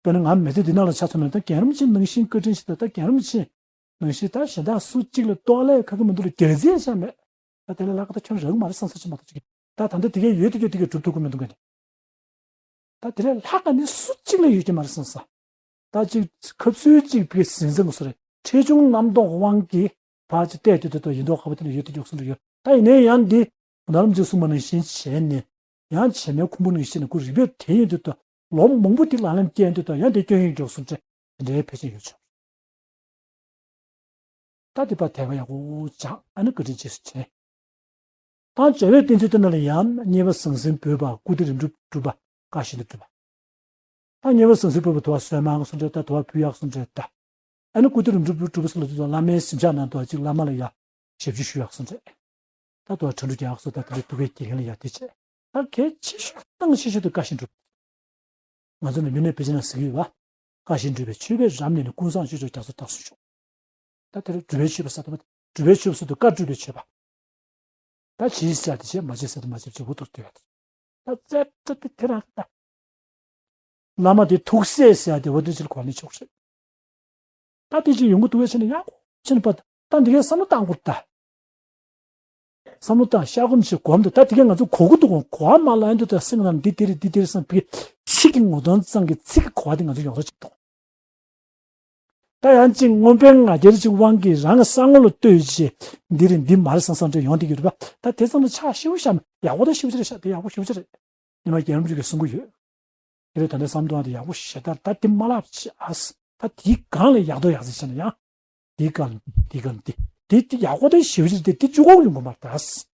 དཔེར་ན་ང་མི་ཚེ་འདི་ནང་ལ་ཆ་མཚོན་ན་ད་རྒན་རབས་ཆེན་ནང་བཞིན་བཀའ་དྲིན་ཞིག་ད་ད་རྒན་རབས་ཆེན་ནང་བཞིན་ད་གཞན་དག་སུ་གཅིག་ལ་གཏོགས་ལས་ཁ་གི་མི་འདུག་ལ་སྒེར་རྩིས་ཆ་མེད། ད་དེ་ལས་ལྷག་ག་ད་ཁྱོད་རག་མ་རེད་བསམ་ས་ཅི་མ་གཏོགས་ཅིག་ད་ད་འདི་དེ་གས་ཡོད་དེ་ཡོད་དེ་གས་སྒྲུབ་ཐུབ་ཀྱི་མི་འདུག་ག་ནི། ད་དེ་ལས་ལྷག་ག་ནི་སུ་གཅིག་ལ་ཡོད་ཀྱི་མ་རེད་བསམ་ས། ད་ཅིག་ཁབ་སུལ་གཅིག་པའི་ཟིན་ཟིན་སོ་རེད། ཁྲེལ་ཆུང་རྣམ་རྟོག་དབང་གིས་ཕར་ཅིག་བལྟས་དུས་དུ་ཡིན་མདོག་ཁ་པོ་དེ་ལ་ཡོད་དུ་འཇོག་སོང་རེད་ཡོད། ད་ཡིན་ནའི་ཡང་འདི་ནར་མ་ཅིག་གསུངས་པ་ནང་བཞིན་བྱས་ནས་ཡང་བྱེ་མའི་ཁུང་བུ་ནང་བཞིན་ཁུ་རིག་པའི་དེ་ཡིན་དུས་དུ་ལོ་མང་པོ་དེ་ལ་ལན་བསྐྱལ་དུས་དུ་ཡང་དེ་སྐྱོན་ཡིན་འཇོག་སོང་ཅེས་དེ་འདྲའི་ཕལ་ཆེར་ཡོད་ཆོག་ད་དེ་པ་དད་པ་ཡག་པོ་སྦྱང་ཨ་ནི་བཀའ་དྲིན་རྗེས་སུ་དྲན། ད་སྦྱོར་བའི་བསྟན་ཚུལ་དེ་ནང་ལ་ཡང་མཉེས་པ་ཟང་ཟིང་འབུལ་བ་སྐུ་དེ་རིམ་གྲོ་སྒྲུབ་པ་བཀའ་བཞིན་དུ་སྒྲུབ་པ། ད་མཉེས་པ་ཟང་ཟིང་འབུལ་བ་དུ་བ་གསོལ་མ་གསུང་འདྲེ་ད་དུ་བ་ཕུལ་ཡག་གསུང་འདྲེ་ད། ཨ་ནི་སྐུ་དེ་རིམ་གྲོ་སྒྲུབ་པ་སོགས་ལ་དུ་བ་བླ་མའི་གཟིམ་ཤག་ནང་དུ་བ་གཅིག་བླ་མ་ལ་ཡ་ཞབས་ཕྱི་ཞུ་ཡག་གསུང་འདྲེ། ད་དུ་བ་གྲ་སྒྲིག་རྒྱག་ཡག་གསུང་ད་དེ་འདྲའི་ཐུགས་ཀའི་དགེ་རྒན་ལ་ཡ་དེ་བྱས། ད་གལ་ཆེ་ཤོས་དང་ཆེ་ཤོས་དུ་བཀའ་བཞིན་སྒྲུབ། ང་ཚོ་ནི་མི་ནས་བེད་སྤྱད་ན་ཟེར་གི་ཡོད་པ། བཀའ་བཞིན་སྒྲུབ་པའི་མཆོད་པའི་རབ་གནས་ནི་ཀུན་བཟང་སྤྱོད་མཆོག་རྒྱ་མཚོ་དག་སུ་ཤོག་ད་དེར་སྒྲུབ་པའི་མཆོད་པ་ཟེར་དུས་སྒྲུབ་པའི་མཆོད་པ་ཟེར་དུས་བཀའ་སྒྲུབ་པའི་མཆོད་པ། ད་བྱེད་ཟེར་དེ་བྱེད་མ་བྱེད་ཟེར་དུས་མ་བྱེད་བྱེད་པོ་ཐུག་སྟེ་ཡོད། ད་རྩེ་ཏོ་དེ་དེ་རང་ད། བླ་མ་དེ་ཐུགས་སྲས་ཟེར་དེ་འོ་དེ་ཅིག་གོ་ནས་ཆོག་རེད། ད་དེ་ཅིག་ཡོང་གི་འདུག་བས་ཕྱིན་ན་ཡག་པོ་ཕྱིན་པ་ད་འདི་གའི་བསམ་བློ་བཏང་དགོས་ད། བསམ་བློ་བཏང་ཤར་སྒོམ་བྱེད་སྒོམ་དུ་ད་དེ་གའི་ང་ཚོ་གོ་གི་འདུག་གོ་གོ་བ་མ་ལ་ཡིན་དུ་ད་སེམས་ནང་འདི་དེ་རེད་འདི་དེ་རེད་བསམ་པའི་ཚིག་གི་ངོ་གདོང་ཙམ་གྱི་ཚིག་གི་གོ་བ་དེ་ང་ཚོ་ཡོང་རོགས་བྱེད་དོ། ད་ཡང་གཅིག་མངོན་པའི་ང་རྒྱལ་གཅིག་དབང་གིས་རང་གི་ས་ངོ་ལ་ལྟོས་བྱས་འདི་རེད་འདི་མ་རེད་བསམ་བསམ་འདྲ་ཡོང་དེ་གི་རེད་པ། ད་དེ་ཙམ་ལ་ཆ་ཞེ་པོ་བཞག་ཡག་པོ་ད་ཞེ་པོ་ཅིག་རེད་ཤག་དེ་ཡག་པོ་ཞེ་པོ་ཅིག་རེད། ཉི་མ་རྒྱལ་བ་རིན་པོ་ཆེ་གིས་གསུང་གི་ཡོད། ཁྱེད་རང་ད་ལྟ་བསམ་བློ་གཏོང་ཡག་པོ་ཞེ་དྲག་ད་དེ་མ་ལབ་ཅི་ཨ། ད་དེའི་སྒང་ལ་ཡག་ཏོ་ཡག་ཟིག་བྱས་ན་ཡང་། དེའི་སྒང་ལ་དེའི་སྒང་ལ་དེ་དེ་དེ་ཡག་པོ་དེ་ཞེ་པོ་ཅིག་དེ་དེ་བཅུ་གོ་ཡོང་གི་མ་རེད་ད།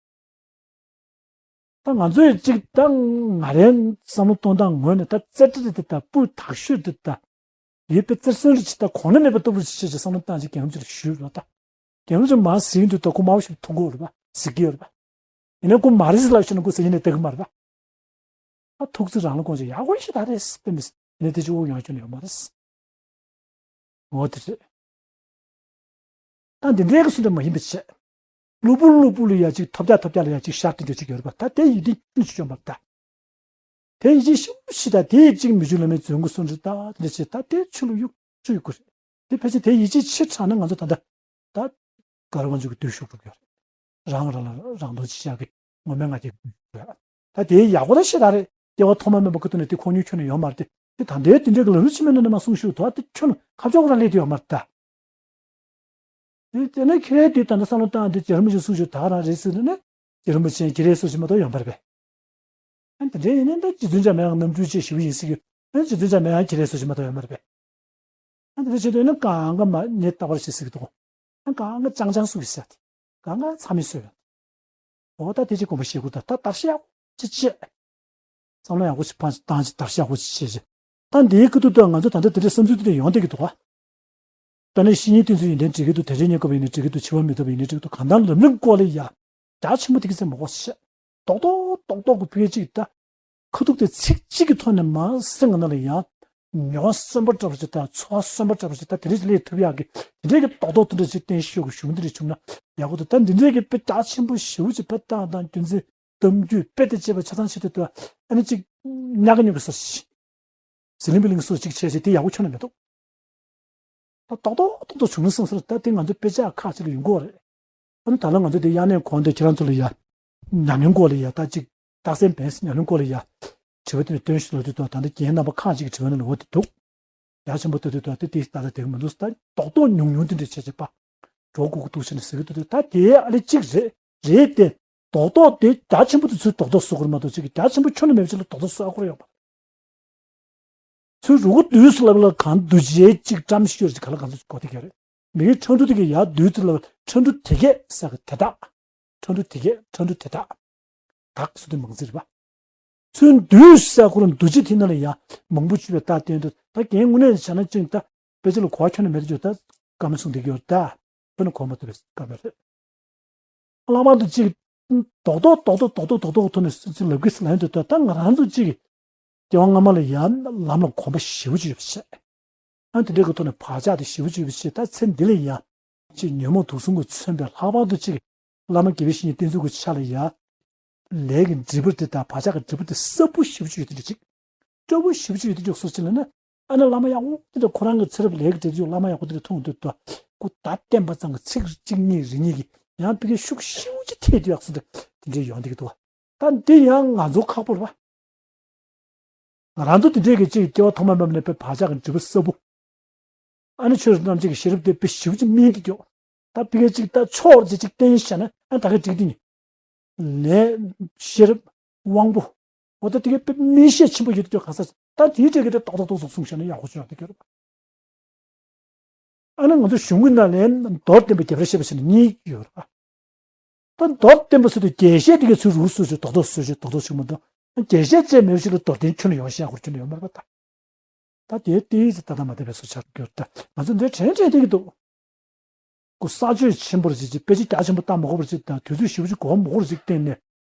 ད་ང་ཚོས་ཅིག་ད་ང་རའི་བསམ་བློ་གཏོང་སྟངས་ངོས་ནས་ད་རྩེ་གྲ་རེ་དེ་ད་སྤུས་དག་ཤོས་དེ་ད་ཡོད་པའི་རྩེར་སོན་རེ་ཅིག་ད་གོང་ན་མེད་པ་སྟོབས་རེ་ཅིག་བྱས་ཅིག་བསམ་བློ་བཏང་ཅིག་རྒན་ལགས་ཅིག་ལ་ཞུས་རོགས་ད། རྒན་ལགས་ཅིག་མར་ཟིན་དུས་ད་ཁོ་དམའ་བོ་ཞིག་མཐོང་གི་ཡོད་རེད་པ་ཟེར་གྱི་ཡོད་རེད་པ། ཡིན་ན་ཁོ་མ་རེད་ཟེར་ལབ་ཤོར་ན་ཁོ་ཟེར་གྱི་ནས་ལྟ་གི་མ་རེད་པ། ད་ཐུགས་རྩིས་རང་ལ་དགོངས་ཅིག་ཡག་པོ་ཞེ་དྲག་རེད་དཔེ་མི་སྲིད་ཡིན་ན་དེ་ཅིག་དབུགས་ཡང་ཤོར་ནས་ཡོད་མ་རེད། འོ་དེ་རེད། ད་འདི་འདྲའི་གི་སུ་འདྲ་མ་ཡིན་པའི་ཆེད། གློ་བུར་གློ་བུར་ལ་ཡ་གཅིག་ཐོབ་རྒྱག་ཐོབ་རྒྱག་ལ་ཡ་གཅིག་ཤར་ཏེ་འདྲ་གཅིག་ཡོད་རེད་པ། ད་དེ་ཡིད་བདེ་ཆུང་ཆུང་ཡོད་མ་རེད་ད། དེ་ཡིད་ཆེས་ཤུགས་ཆེ་ད་དེ་ཡི་གཅིག་མི་ཆུང་བླ་མའི་རྫུན་གོ་སུ་འདྲ་ད་དེ་འདྲ་བྱེད་ད་དེ་ཆུ་ལ་གཡུག་ཆུ་ཡི་གོ་རེད། དེ་ཕལ་ཆེར་དེ་ཡིད་ཆེས་ཆེ་དྲགས་ན་ང་ཚོ་ད་ལྟ་ད་ག་རེ་དབང་ཕྱུག་གི་བདུད་ཤུགས་འགྲོ་གི་ཡོད་རེད། རང་རང་ལ་རང་དོན་ཆེ་བཞག་གི་ངོ་མའི་ང་རྒྱལ་གི་བདུད་ཤུགས་རེད། ད་དེའི་ཡག་པོ་ད་ཤེས་ད་རེད། སྐྱེ་བ་ཐོག་མ་མེད་པ་ཁ་ཐུག་ནས་དེ་ཁོ་ཉུལ་ཁྱོན་ནས་ཡོད་མ་རེད་དེ། དེ་ད་ལྟའི་དེ་འདྲའི་གི་ལམ་རིམ་ཕྱི་མའི་ནང་ནས་མ་གསུངས་ཤིག་དོ་ཨ། དེ་ཁྱོད་ཁ་ཕྱོགས་རང་སླེབས་དེ་ཡོད་མ་རེད་ད། དེ་དེ་ནས་ཁྱེད་རའི་དེ་ད་ལྟ་བསམ་བློ་བཏང་དེ་རྗེ་རིན་པོ་ཆེ་གསུངས་ཤིག་ད་རང་རེད་ཟེར་ནས་ནི་རྗེ་རིན་པོ་ཆེ་ཁྱེད་རའི་སུ་ཞིག་མ་གཏོགས་ཡོད་མ་རེད་པས། ཨ་དེ་འདྲའི་ཡིན་ན་ད་རྗེ་བཙུན་འཇམ་དབྱངས་རྣམ་འཕྲུལ་ཅན་ཞེ་པོ་ཡིན་སྲིད་ཀྱི། ཨ་རྗེ་བཙུན་འཇམ་དབྱངས་ཁྱེད་རའི་སུ་ཞིག་མ་གཏོགས་ཡོད་མ་རེད་པས། ཨ་དེ་འདྲ་བྱེད་དུས་ནི་གང་ག་མ་ཉེས་རྟག་པར་བྱེད་སྲིད་ཀྱི་འདུག་ཨ་གང་ག་ཅང་ཅང་སུ་ཡིན་ཟེར་ཏེ། གང་ག་ཚ་མི་སུ་ཡོད། འོ་ད་དེ་ཅིག་དགོངས་པ་བཞེས་དགོས་ད། ད་བརྡར་ཤ་ཡག་པོ་ཅིག་བྱེད། བསམ་བློ་ཡག་པོ་ཞིག་བཏང་ཞིག་བརྡར་ཤ་ཡག་པོ་ཞིག་བྱེད་ཅིག་ད་འདིའི་ཁ་ཐུག་ཏུ་ང་ཚོ་ད་ལྟ་དེ་འདྲའི་བསམ་ཚུལ་དེ་འདྲ་ཡོང་བསྡད་ཀྱི་འདུག་ག་དཔེར་ན་བཤེས་གཉེན་བསྟེན་ཚུལ་ཡོན་ཏན་འགྲིག་གི་འདུག་དལ་འབྱོར་གནས་སྐབས་ཡིན་ནའི་འགྲིག་གི་འདུག་དལ་འབྱོར་མི་ཐོབ་པ་ཡིན་ནའི་འགྲིག་གི་འདུག་གང་ལྟར་ལམ་རིམ་སྐོར་ལ་ཡ་རྒྱ་ཆེན་པོ་དེ་གི་ཚེ་མ་དགོས་ཤེས། རྡོག་རྡོག་རྡོག་རྡོག་གི་ཕུལ་ཅིག་ད། ཁ་ཐུག་དེ་ཚིག་གཅིག་གི་ཐོག་ནས་མ་སེམས་ཀྱི་ནང་ལ་ཡ། མྱོང་བ་གསོན་པོ་འདྲ་པོ་ཞིག་དང་ཚོར་བ་གསོན་པོ་འདྲ་པོ་ཞིག་དང་དེ་འདྲ་ཞིག་སླེབས་ཐུབ་ཡག་གི་དེ་འདྲའི་གི་རྡོག་རྡོག་དེ་འདྲ་ཞིག་བསྟན་ཤོག་གི་གཞུང་དེ་འདྲ་བྱུང་ན་ཡག་པོ་འདུག་ད་འདི་འདྲའི་གི་དཔེ་རྒྱ་ཆེན་པོ་ཞེ་པོ་ཅིག་དཔེ་བཏང་དང་རྒྱུ་མཚན་གཏམ་རྒྱུད་དཔེ་དེ་བྱས་པ་ཆ་ཚང་བྱེད་དུས་དུ་ཨ་ནི་ཅིག་ཉག་ག་ཉོག་གི་སོ་ཞིག་ཟི་ལིང་པི་ལིང་སོ་ཅིག་བྱས་ཅིག་དེ་ཡག་པོ་ཁྱོན་ནས་མི་འདུག་ད་རྡོག་རྡོག་རྡོག་རྡོག་བྱུང་ན་སོང་ཟེར་ད་དེ་ང་ཚོ་དཔེ་ཆ་ཁག་ཅིག་ལ་ཡོང་གི་རེད། ཨ་ནི་ད་ལ་ང་ཚོ་དེ་དབྱར་གནས་གོང་དེ་ཁྱེད་རང་ཚོ་ལ་ཡ། ཉམས་མྱོང་སྐོར་ལ་ཡ་ད་ཅིག་རྟགས་གསལ་བན་སི་ཉམས་མྱོང་སྐོར་ལ་ཡ། དྲི་བ་དེ་ནས་སྟོན་ཞིག་ལོ་དུས་དང་ད་ལྟ་རྒན་རྣམ་པ་ཁག་ཅིག་གི་དྲི་བ་ནི་ལོ་དེ་འདུག་རྒྱ་ཆེན་པོ་ལྟ་དུས་དང་དེ་དེ་ལྟ་ལ་དེ་གི་མི་འདུག་ད་རྡོག་རྡོག་ཉུང་ཉུང་དེ་འདྲ་བྱས་བྱས་པ། འགྲོ་དགོས་ཀྱི་འདུག་ཟེར་ནས་ཟེར་གི་འདུག་ད་དེ་ཨ་ལེ་གཅིག་རེད་རེད་དེ། རྡོག་རྡོག་དེ་རྒྱ་ཆེན་པོ་དེ་ཚོས་རྡོག་རྡོག་བཟོ་དགོས་རེད་མ་གཏོགས་ཅིག་གི་རྒྱ་ཆེན་པོ་ཁྱོན་ནས་མེད་པ་ཅིག་ལ་རྡོག་རྡོག་བཟོ་ཨ་ཁོ་ར་ཡོད་པ། ཚུར་རུ་གུ་དུས་སུ་ལབ་ལ་གང་འདུ་བྱེད་ཅིག་བཀྲམ་ཤོར་ཅིག་ག་ལ་གང་ཚོ་གོ་དེ་ག་རེད། མི་གི་ཁྲ་འབྲུ་དེ་གི་ཡར་དུས་སུ་ལབ་ཁྲ་འབྲུ་དེ་གས་ས་གི་དེ་དག་ཁྲ་འབྲུ་དེ་གས་ཁྲ་འབྲུ་དེ་དག་དག་སུ་དེ་མང་ཚིག་རེད་པ། ཚུར་འདུས་ས་ཁོ་རང་འདུ་བྱེད་དེ་ན་ལ་ཡ་མང་པོ་བཅུ་པའི་རྟགས་བསྟན་དུས་ད་རྒན་དངོས་གནས་བྱས་ན་ཅིག་ད་དཔེ་ཆ་ལ་གོ་བ་ཁྱོན་ནས་མེད་དུ་ཅིག་ད་བཀའ་མོལ་གསུང་བསྡད་ཀྱི་ཡོད་ད། དཔེར་ན་གོ་མ་ཐུབ་པའི་བཀའ་མོལ་རེད། ལྷག་པར་དུ་གཅིག་རྡོག་རྡོག་རྡོག་རྡོག་རྡོག་རྡོག་རྡོག་རྡོག་ཐོག་ནས་སུ་ཚིག་ལབ་ཀྱི་ལན་དུ་ལྟ་ད་ང་རང་ཚོ་གཅིག་སྐྱེ་བ་སྔ་མ་ལ་ཡང་ལམ་ལ་གོམས་པ་ཞེ་པོ་ཅིག་ཡོད་པ་བཤད། ཨ་དེ་འདྲའི་གི་ཐོག་ནས་བག་ཆགས་དེ་ཞེ་པོ་ཅིག་ཡོད་པ་བཤད་ད་ཚེ་འདི་ལ་ཡང་གཅིག་ཉོན་མོངས་དུག་གསུམ་གྱིས་མཚོན་པའི་ལྷག་པར་དུ་གཅིག་བླ་མ་དགེ་བའི་བཤེས་གཉེན་བསྟེན་ཚུལ་གྱི་ཆ་ལ་ཡང་ལས་ཀྱི་འབྲས་བུ་དེ་དང་བག་ཆགས་ཀྱི་འབྲས་བུ་དེ་ཟབ་པོ་ཞེ་པོ་ཅིག་ཡོད་དེ་འདྲ་ཅིག་སྤྲོ་པོ་ཞེ་པོ་ཅིག་ཡོད་དེ་འཇོག་སོ་ཅི་ལ་ན། ཨ་ནི་བླ་མ་ཡག་པོ་དེ་འདྲ་ཁོ་རང་གི་ཚེ་རབས་ལས་ཀྱི་འབྲས་བུ་བླ་མ་ཡག་པོ་དེ་འདྲ་མཐོང་དུས་ད་སྐུ་ད་བསྟན་པ་ཚང་གི་ཚིག་གཅིག་གཉིས་རེ་གཉིས་ཀྱི་ཡང་ཕ་གི་ཤུགས་ཞེ་པོ་ཅིག་ཐེབས་དུས་ཡག་སོ་དེ་དེ་འདྲའི་ཡོང་བསྡད་ཀྱི་འདུག་ད་འདི་ཡང་ང་ཚོ་ཁག་པོ་རེད་པ། ང་རང་ཚོ་དེ་འདྲའི་གི་གཅིག་སྐྱེ་བ་ཐོག་མ་མེད་པ་ནས་དཔེ་བག་ཆགས་ཀྱི་འབྲས་བུ་ཟབ་པོ། ཨ་ནི་ཆོས་རྣམས་ཀྱི་ཤེས་རབ་དེ་དཔེ་ཞེ་པོ་ཅིག་སྨིན་གྱི་འདུག་ད་ཕ་གི་གཅིག་ད་ཕྱོགས་གཅིག་གཅིག་བསྟན་བྱས་ན་ཨ་ད་གི་འགྲིག་དེ་ནི། ལས་ཤེས་རབ་དབང་པོ། འོ་ད་དེ་གའི་དཔེ་སྨིན་ཤས་ཆེན་པོ་ཡོད་དུ་ཅོག་ག་ས་ད་དེའི་གྲས་ཀྱི་དེ་ཏོག་ཏོག་ཏོག་ཙམ་གསུངས་བཞག་ན་ཡག་པོ་ཅིག་ཡོང་དེ་ག་རེད། ཨ་ནི་ང་ཚོ་གཞུང་གི་ནང་ལས་མདོར་བསྟན་པའི་རྒྱས་པར་བཤད་པ་ཟེར་ན་གཉིས་ཡོད་རེད་པ། ད་མདོར་བསྟན་པ་ཟེར་དུས་རྒྱས་བཤད་དེ་གའི་ཚུལ་རུ་སོ་ཅིག་ཏོག་ཏོག་སོ་ཅིག་ཏོག་ཏོག་ཅིག་མ་གཏོགས་རྒྱས་བཤད་ཅེས་མེད་ཞིག་ལ་མདོར་བསྟན་ཁྱོན་ནས་ཡོང་ཤེས་ཡག་པོ་ཅིག་ཡོད་མ་རེད་པ། ད་ད་དེའི་ཏིས་ད་ད་མ་བསྟན་པའི་སོ་ཆགས་ཡོད་ད་ང་ཚོ་འདིར་དྲན་དྲན་བསྡད་ཀྱི་འདུག་སྐུ་གསར་བཅོས་ཆེན་པོར་བྱེད་ཅིག་དཔེ་ཆ་རྒྱ་ཆེན་པོ་བཏང་མ་དགོས་པར་ཅིག་དང་དུས་ཚོད་ཞེ་པོ་ཅིག་འགོར་མ་དགོས་པར་ཅིག་བསྟན་ནས་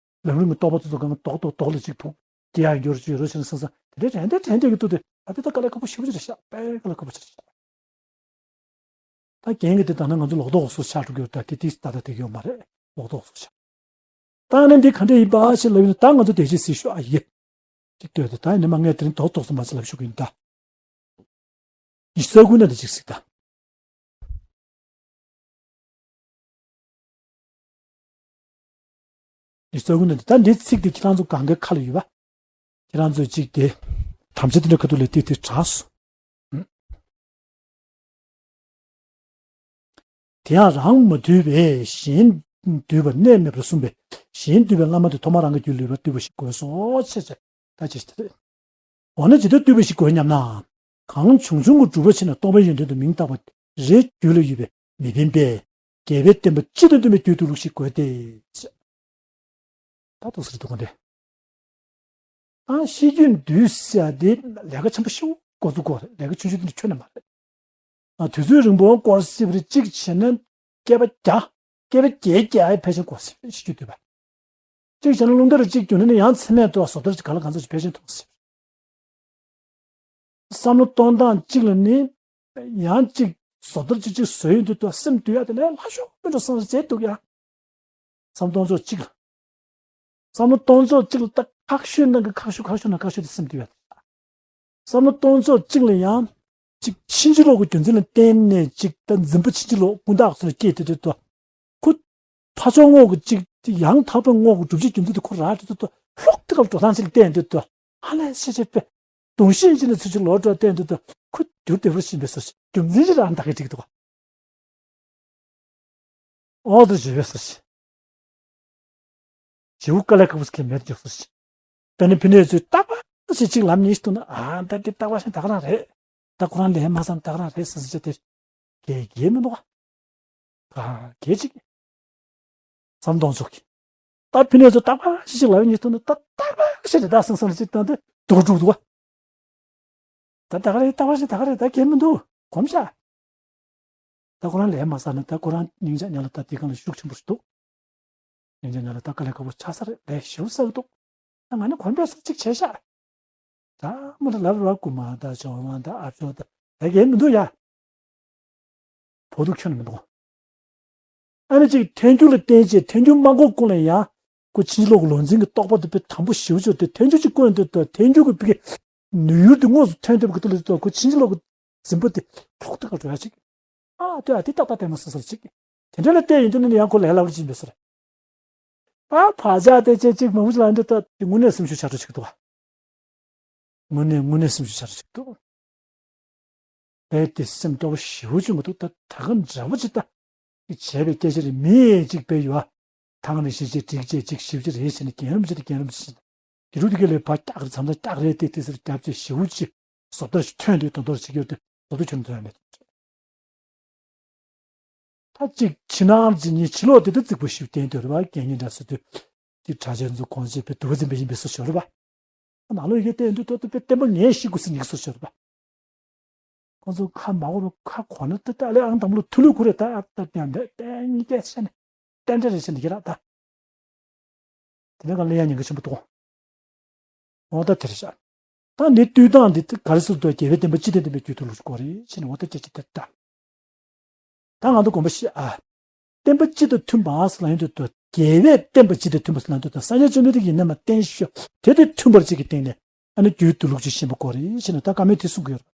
ལམ་རིམ་གྱི་རྟོགས་པ་དེ་ཚོ་གང་རྡོག་རྡོག་རྡོག་ལ་ཅིག་ཕུག་སྐྱེ་ཡག་འགྱུར་ཅིག་རོ་ཞེས་སང་སང་དེ་འདྲའི་དྲན་དེ་དྲན་དེ་གི་ཏུ་དེ་ཨ་དེ་ད་དཀའ་ལས་ཁག་པོ་ཞེ་པོ་ཅིག་རེད་ཤག་དཔེ་དཀའ་ལས་ཁག་པོ་ཅིག་རེད་ཤག་ད་རྒན་གྱི་དེ་ད་ནི་ང་ཚོ་ལོག་རྡོག་སོ་ཆགས་འགྲོ་གི་ཡོད་ད་དེ་དེ་ད་ད་དེ་གི་ཡོད་མ་རེད་ལོག་རྡོག་སོ་ཆགས། ད་ནི་འདི་ག་འདྲ་ཡིན་པ་ཞེས་ལབ་ཡིན་ད་ང་ཚོ་དེ་ཅིག་སྲིད་ཤོག་ཨ་ཡེ། ཅིག་ལྟོས་དེ་ད་ཡིན་ན་མ་ངས་དེ་རིང་རྡོག་རྡོག་སོ་མ་ཅིག་ལབ་ཤོག་གི་ཡིན་ད། ཡིག་ཚགས་ཀུན་ན་དེ་ཅིག་གཟིགས་དང་། ཡིག་ཚགས་ཀུན་ན་དེ་ད་འདི་ཚིག་དེ་ཁྱེད་རང་ཚོ་གང་གའི་ཁ་ལ་ཡོད་པ། ཁྱེད་རང་ཚོས་ཅིག་དེ་དམ་བཅའ་དེ་འདྲ་ཁ་ཐུག་ལས་ཏིག་ཏིག་དྲགས་སོ། དེ་ཡང་རང་མ་འདུས་པས་གཞན་འདུས་པར་གནས་མེད་པར་གསུངས་པས་གཞན་འདུས་པའི་བླ་མ་དེ་ཐོག་མར་རང་གི་རྒྱུད་ལུས་པར་འདུས་པ་ཞིག་དགོས་སོ་ཞེས་བྱ་ད་ཅེས་ཏེ། འོ་ན་ཇི་ལྟར་བཏུས་པ་ཞིག་དགོས་སྙམ་ན། གང་བྱུང་བྱུང་གི་སྒྲུབ་པ་ཕྱིར་ན་སྟོང་པའི་ཡོན་ཏན་དུ་མིང་བཏགས་པ་རེ་རྒྱུད་ལ་ཡོད་པའི་མི་ཕན་པས། རྒྱལ་བའི་བསྟན་པ་སྤྱི་དང་མཐུན་པའི་རྒྱུད་དུ་ལུགས་ཤིག་དགོས་ཏེ། ད་འདུག་སེ་འདུག་ག་འདི། ཨ་ཤེས་རྒྱུད་འདུས་ཟེར་ཡ་དེ་ལས་ཀ་ཆེན་པོ་ཞེ་པོ་འགོ་འཛུགས་དགོས་རེད། ལས་ཀ་ཆུང་ཆུང་དེ་འདྲ་ཁྱོན་ནས་མ་རེད། ཨ་དུས་ཚོད་རིང་པོ་འགོར་སྲིད་པ་རེད། གཅིག་བྱས་ན་བསྐལ་པ་བརྒྱ། བསྐལ་པ་བརྒྱད་བརྒྱ་ཕལ་ཆེར་འགོར་སྲིད་པ་རེད། ཤེས་རྒྱུད་འདུས་པ། གཅིག་བྱས་ན་རླུང་རྟ་རུ་གཅིག་རྒྱུག་ན་ནི་ཡང་མཚམས་མེད་དུ་བཟོ་ལྟར་གྱི་ག་ལ་གང་འཚམ་ཞིག་ཕལ་ཆེར་མཐོང་སྲིད། བསམ་བློ་གཏོང་སྟངས་གཅིག་ལ་ནི་ཡང་གཅིག་བཟོ་ལྟར་གཅིག་གཅིག་བཟོས་ཡོང་དུས་དུ་སེམས་འདུལ་ཡ་དེ་ལས་སླ་ཤོས་མི་འགྲོ་བསམ་བྱས་འདུག་ཡ། བསམ་གཏོང་ཕྱོགས་གཅིག་ལ། བསམ་བློ་གཏོང་ཕྱོགས་གཅིག་ལ་ད་ཁག་ཤོས་ནང་གི་ཁག་ཤོས་ཁག་ཤོས་ནང་ཁག་ཤོས་དེ་སེམས་འདུལ་ཡ་དེ། བསམ་བློ་གཏོང་ཕྱོགས་གཅིག་ལ་ཡང་གཅིག་ཕྱིན་ཅི་ལོག་གི་རྒྱུ་མཚན་ལ་བརྟེན་ནས་གཅིག་ད་འཛིན་པ་ཕྱིན་ཅི་ལོག་ཀུན་བརྟགས་སུ་སྐྱེས་ཏེ་དུས་དུ། ཁོ་ཕར་ཕྱོགས་ངོ་གི་གཅིག་ཡང་དག་པའི་ངོ་གི་སྒྲུབ་བྱེད་རྒྱུ་མཚན་དེ་ཁོ་རག་དུས་དུ་ལྷོག་ཏུ་ག་ལ་འགྲོ་སྟངས་ཅིག་ལ་བརྟེན་དུས་དུ་ཧ་ལས་ཤེས་བྱེད་པའི་གདུང་ཤེས་ཅིག་ནས་ཚུར་ཕྱིར་ལོག་འགྲོ་བརྟེན་དུས་དུ་ཁོ་རྒྱུ་བདེ་བར་ཕྱིན་པའི་སོ་ཞིག་རྒྱུ་མཚན་ཅིག་རང་དག་གིས་འགྲིག་འདུག་ག་འོ་དེ་བྱས་པའི་སོ་ཞིག་བྱེའུ་དཀའ་ལས་ཁག་པོ་ཞིག་གིས་མེད་དུ་འཇོག་སོ་ཞིག་དེ་ནས་ཕི་ནས་ཚུར་རྟག་པ་ཞིག་ཅིག་ལམ་ཉེས་ཤིག་འདུག་ན། ཨ་ད་འདི་རྟག་པ་ཞིག་ད་ག་རང་རེད། ད་ཁོ་རང་ལས་མ་བསམ་ད་ག་རང་རེད་ཟེར་ཟེར་བྱས་དེ། གལ་གལ་མི་འདུག་ག་གལ་ཅིག་བསམ་གཏོང་ཕྱོགས་ཀྱི། ད་ཕི་ནས་ཚུར་རྟག་པ་ཞིག་ཅིག་ལམ་ཉེས་ཤིག་འདུག་ན། ད་རྟག་པ་ཞིག་རེད་ད་སང་སང་ཅིག་བཏང་སྟེ་འགྲོ་འགྲོ་འདུག་ག་ད་ད་ག་རེད། རྟག་པ་ཞིག་ད་ག་རེད། ད་གལ་མི་འདུག་གོམས་བྱ། ད་ཁོ་རང་ལས་མ་བསགས་ན་ད་ཁོ་རང་སྙིང་རྗེ་ཉག་ལ་ད་དེ་གང་ལ་ཤུགས་ཆེན་པོ་ཞིག་འདུག་སྙིང་རྗེ་ཉག་ལ་ད་དཀའ་ལས་ཁག་པོ་ཆགས་ས་རེད། ལས་ཞེ་པོ་བསགས་འདུག་ད་ང་ནི་གོམས་པའི་སོ་གཅིག་བྱས་ཤག་ད་མོ་ད་ལབ་རོགས་རྐུ་མ་ད་ཇོ་མ་ད་ཨ་ཇོ་ད་ད་གལ་མི་འདུག་ཡ། བོ་དུ་ཁྱོན་ནས་མི་འདུག་ཨ་ནི་ཅིག་ཐལ་འགྱུར་ལ་བརྟེན་བྱས་ཐལ་འགྱུར་མ་འགོག་གོང་ལ་ཡང་ཁོ་ཕྱིན་ཅི་ལོག་གི་ལུགས་འཛིན་གྱི་རྟོག་པ་དེ་དཔེ་དམ་པོ་ཞེ་པོ་ཅིག་དེ་ཐལ་འགྱུར་ཅིག་བཀོད་འདུག་ད་ཐལ་འགྱུར་གྱི་ཕི་གི་ནུས་ཡུལ་དེ་དངོས་སུ་ཐོན་ཐུབ་ཀྱི་དེ་ལ་ད་ཁོ་ཕྱིན་ཅི་ལོག་གི་འཛིན་པ་དེ་ལྷོག་ཏུ་ག་འགྲོ་ཡ་ཅིག་ཨ་ལྟོས་ཨ་དེ་ཏག་ཏག་ལྟད་མོ་སོ་སོར་ཅིག་དེ་འདྲ་ལ་བལྟས་ཡིན་དུས་ནི་ཡང་ཁོ་ལས་སླ་པོ་ཅིག་འདོད་ས་རེད། ད་བག་ཆགས་དེ་ཅིག་ཅིག་མང་པོ་ཅིག་ལ་འདི་ལྟ་དེ་དངོས་གནས་སེམས་ཤུགས་ཆག་འགྲོ་ཅིག་འདུག་བ། དངོས་གནས་དངོས་གནས་སེམས་ཤུགས་ཆག་འགྲོ་ཅིག་འདུག་དཔེ་དེ་སེམས་སྐྱོ་བོ་ཞེ་པོ་ཅིག་མ་འདུག་ད་ད་ག་འདྲ་པོ་ཅིག་ད་བྱས་པའི་སྐད་ཆ་རེད། མི་ཅིག་དཔེ་ཡོད་ཨ། ཐང་རེ་བཞི་བྱས་དྲུག་བྱས་གཅིག་བཞི་བྱས་རེ་བྱས་ནས་རྒན་རབས་ཅིག་དང་རྒན་རབས་ཅིག་དེ་རུ་དེ་ག་ལས་ཕར་སྐྱག་རེ་མཚམས་མཚམས་སྐྱག་རེ་དེ་དེ་ཟེར་རྒྱབ་བྱས་ཞེ་པོ་ཅིག་བཟོ་ལྟ་ཞིག་ཐོན་དུས་དོན་དོར་བྱེད་ཀྱི་ཡོད་དུས་བཟོ་ལྟ་ཁྱོན་ཐོན་ཡ་མེད། ད་གཅིག་ཕྱི་ནང་གཅིག་གཉིས་ཕྱི་ལོགས་དེ་ད་རྫིག་པོ་ཞིག་བསྟན་དུས་རེད་བ། རྒན་གཉིས་འདྲ་ཟེར་དུས་དེ་གྲྭ་ཆེན་ཚོ་གོང་ཆེ་བའི་དུ་བ་འཛིན་པ་ཡིན་པའི་བཟོ་ཞོར་རེད་བ། ནང་ལོགས་ཡི་གེ་བསྟན་དུས་ད་ད་དཔེ་བསྟན་པ་ངས་ཤེས་དགོས་ཟེར་ཉིག་བཟོ་ཞོར་རེད་བ། ཁོང་ཚོ་ཁ་མ་གོ་རུ་ཁ་གོ་ན་ད་ད་ཨ་ལེ་ཨང་དང་པོ་ལ་ཐུག་ལུགས་ཁུར་རེད། ད་ཨ་ད་དེ་ཡང་འདི་ཏན་གཉིས་ཀས་བཤད་ནས་ཏན་ཏན་རེད་བཤད་ནས་ཡིན་ར་ད། དེ་ནས་གང་ལེན་ཡ་ཉེན་ཁ་ཆེན་པོ་འདུག་འོ་ད་དེ་རེད་ཤག་ད་འདི་བསྡུས་སྟངས་འདི་ག་རེ་ཟེར་དུས་རྒྱལ་བའི་བསྟན་པ་སྤྱི་དང་མཐུན་པའི་རྒྱུད་དུ་ལུགས་སྐོར་རེད་ཅེས་ནས་འོ་ད་སྐད་ཆ་དེ་ལྟ། ད་ང་ཚོ་དགོངས་པ་བཞེས་ཨ། བསྟན་པ་སྤྱི་དང་མཐུན་པ་ཟེར་ལ་ཡོང་དུས་དུ་རྒྱལ་བའི་བསྟན་པ་སྤྱི་དང་མཐུན་པ་ཟེར་ལ་ཡོང་དུས་དུ་སངས་རྒྱས་བཅོམ་ལྡན་འདས་ཀྱིས་ཡིན་ན་མ་བསྟན་ཤོག་དེ་དང་མཐུན་པར་ཅིག་གི་སྟེང་ནས་ཨ་ནི་རྒྱུད་དུ་ལུགས་ཅིག་ཤེས་པ་དགོས་རེད་ཅེས་ནས་ད་བཀའ་མོལ་དེ་གསུང་གི་ཡོད་རེད།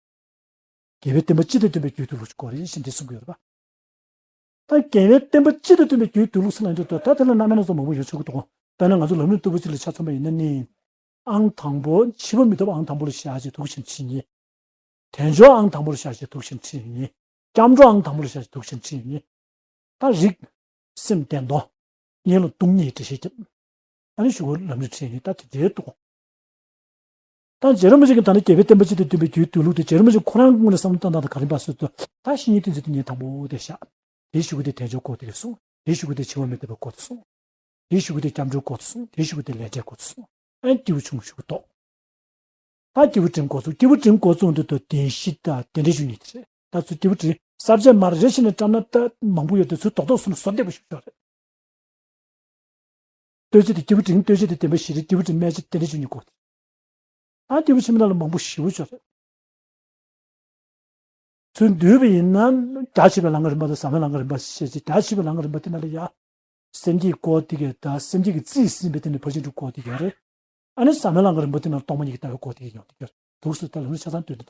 རྒྱལ་བའི་བསྟན་པ་སྤྱི་དང་མཐུན་པའི་རྒྱུད་དུ་ལུགས་དགོས་རེད་ཞེས་འདི་གསུང་གི་ཡོད་རེད་པ། ད་རྒྱལ་བའི་བསྟན་པ་སྤྱི་དང་མཐུན་པའི་རྒྱུད་དུ་ལུགས་ཟེར་ལ་འདོད་དོ། ད་དེ་ལ་རྣམ་པ་སྣ་ཚོགས་མང་པོ་ཡོད་ཆོག་གི་འདུག་དཔེར་ན་ང་ཚོ་ལམ་རིམ་ལྟ་བུ་ཅིག་ལ་ཆ་མཚོན་པ་ཡིན་ན་ནི། ཨང་དང་པོ་འཆི་བ་མི་ཐོབ་ཨང་དང་པོ་ལ་བཞག་ཅིག་དུག་ཤིང་ཁྲིད་ཉེ། དལ་འབྱོར་ཨང་དང་པོ་ལ་བཞག་ཅིག་དུག་ཤིང་ཁྲིད་ཉེ། སྐྱབས་འགྲོ་ཨང་དང་པོ་ལ་བཞག་ཅིག་དུག་ཤིང་ཁྲིད་ཉེ། ད་རིགས་སེམས་བདེ་སྟོང་། གཉེན་ལ་སྡུག་བསྔལ་འགྲེལ་བཤད་རྒྱབ། ཨ་ནི་གཞུག་གུ་ལམ་རིམ་ཁྲིད་ཉེ་ད་དེ་འདྲའི་འདུག་ད་རྗེ་རིན་པོ་ཆེ་གིས་ད་ནི་རྒྱལ་བའི་བསྟན་པ་སྤྱི་དང་མཐུན་པའི་རྒྱུད་དུ་ལུགས་དེ་རྗེ་རིན་པོ་ཆེ་ཁོ་རང་ངོས་ནས་བསམ་བློ་བཏང་སྟངས་དང་ག་རེ་ཡིན་པ་ཟེར་དུས་ད་བཤེས་གཉེན་བསྟེན་ཚུལ་དེ་ཉིད་དང་པོ་དེ་བཞག་དེའི་གཞུག་གུ་དེ་དལ་འབྱོར་སྐོར་དེ་གསུངས། དེའི་གཞུག་གུ་དེ་འཆི་བ་མི་ཐོབ་པའི་སྐོར་དེ་གསུངས། དེའི་གཞུག་གུ་དེ་སྐྱབས་འགྲོའི་སྐོར་དེ་གསུངས། དེའི་གཞུག་གུ་དེ་ལས་འབྲས་སྐོར་དེ་གསུངས། ཨ་ནི་སྐྱེས་བུ་ཆུང་ངུ་གཞུག་གུ་རྟོགས། ད་སྐྱེས་བུ་འབྲིང་འགོ་ཚུགས། སྐྱེས་བུ་འབྲིང་འགོ་བཙུགས་དུས་ད་བདེན་བཞི་དང་རྟེན་འབྲེལ་ཞུ་གཉིས་དེ་རེད། ད་ཚུར་སྐྱེས་བུ་འབྲིང་གསར་བརྗེ་མར་རེ་བཞིན་ནས་བཀྲམ་ན་ད་མང་པོ་ཡོད་དེ་ཚུར་རྡོག་རྡོག་སོང་ན་བཟོ་བདེ་པོ་ཞིག་ཆགས་རེད། ལྟོས་བཅས་དེ་སྐྱེས་བུ་འབྲིང་ལྟོས་བཅས་དེ་བདེན་པ་བཞི་རེད། སྐྱེས་བུ་འབྲིང་སྨད་བྱེད་རྟེན་འབྲེལ་ཞུ་གཉིས་དགོས་ཏེ། ཨ་སྐྱེས་བུ་ཆེན་པོའི་ནང་ལ་མང་པོ་ཞེ་པོ་ཅིག་རེད། ཚུར་འདུས་པ་ཡིན་ན་རྒྱ་ཆེ་བའི་ལམ་ལྔ་རིམ་པ་དང་ཟབ་མོའི་ལམ་ལྔ་རིམ་པ་ཞེས་བྱ། རྒྱ་ཆེ་བའི་ལམ་ལྔ་རིམ་པ་དེ་ནང་ལ་ཡ། སེམས་བསྐྱེད་སྐོར་དེ་གས་དང་སེམས་བསྐྱེད་ཀྱི་རྩིས་ཟིན་པའི་སྟེང་ནས་ཕར་ཕྱིན་དྲུག་སྐོར་དེ་གས་རེད། ཨ་ནི་ཟབ་མོའི་ལམ་ལྔ་རིམ་པ་དེ་ནང་སྟོང་པ་ཉིད་ཀྱི་ལྟ་བའི་སྐོར་དེ་གས་ཡོང་དེ་གས་རེད། འདུག་སེ་ད་ལམ་རིམ་ཆ་ཚང་སྟོན་ཏེ་འདུག་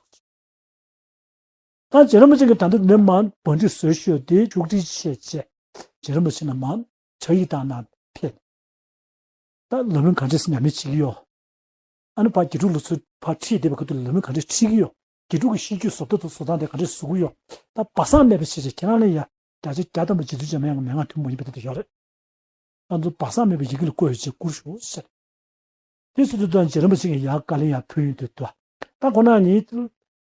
ད་རྗེ་རིན་པོ་ཆེ་གིས་ད་ལྟ་ནས་མར་བོད་འདི་བཟོས་ཤོག་དེ་མཇུག་སྒྲིལ་བྱས་བྱས། རྗེ་རིན་པོ་ཆེ་ནས་མར་བྱ་ཡི་དང་ན་ཕེབས། ད་ལམ་རིམ་ག་འདྲས་ཉམས་ལེན་བྱེད་ཀྱི་ཡོད། ཨ་ནི་ཕར་དགེ་ཕྲུག་ལ་ཚུར་ཕར་ཁྲིད་བསྡད་པའི་ཁ་ཐུག་ལ་ལམ་རིམ་ག་འདྲས་ཁྲིད་ཀྱི་ཡོད། དགེ་ཕྲུག་གི་ཤེས་རྒྱུད་བཟོ་ལྟ་དང་བཟོ་སྟངས་དེ་ག་འདྲས་བཟོ་གི་ཡོད། ད་སྦ་གསང་མེད་པ་བྱས་བྱས་ཁྱེད་རང་ལ་ཡ་བརྒྱ་ཆ་བརྒྱ་ཐམ་པ་རྗེ་བཙུན་འཇམ་དབྱངས་ཀྱི་མན་ངག་ཐུན་མོང་མ་ཡིན་པ་དེ་འདྲ་ཡོད་རེད། ང་ཚོ་སྦ་གསང་མེད་པའི་ཡི་གེ་ལ་བཀོད་ཡོད་ཅེས་བསྐུར་ཤོག་ཟེར། དེ་ཚོ་དེ་དང་རྗེ་རིན་པོ་ཆེ་གིས་ཡར་བཀའ་ལན་ཡར་ཕུལ་ཡོང་དུས་དུ་ ད་ཁོ་ན་ཉིད་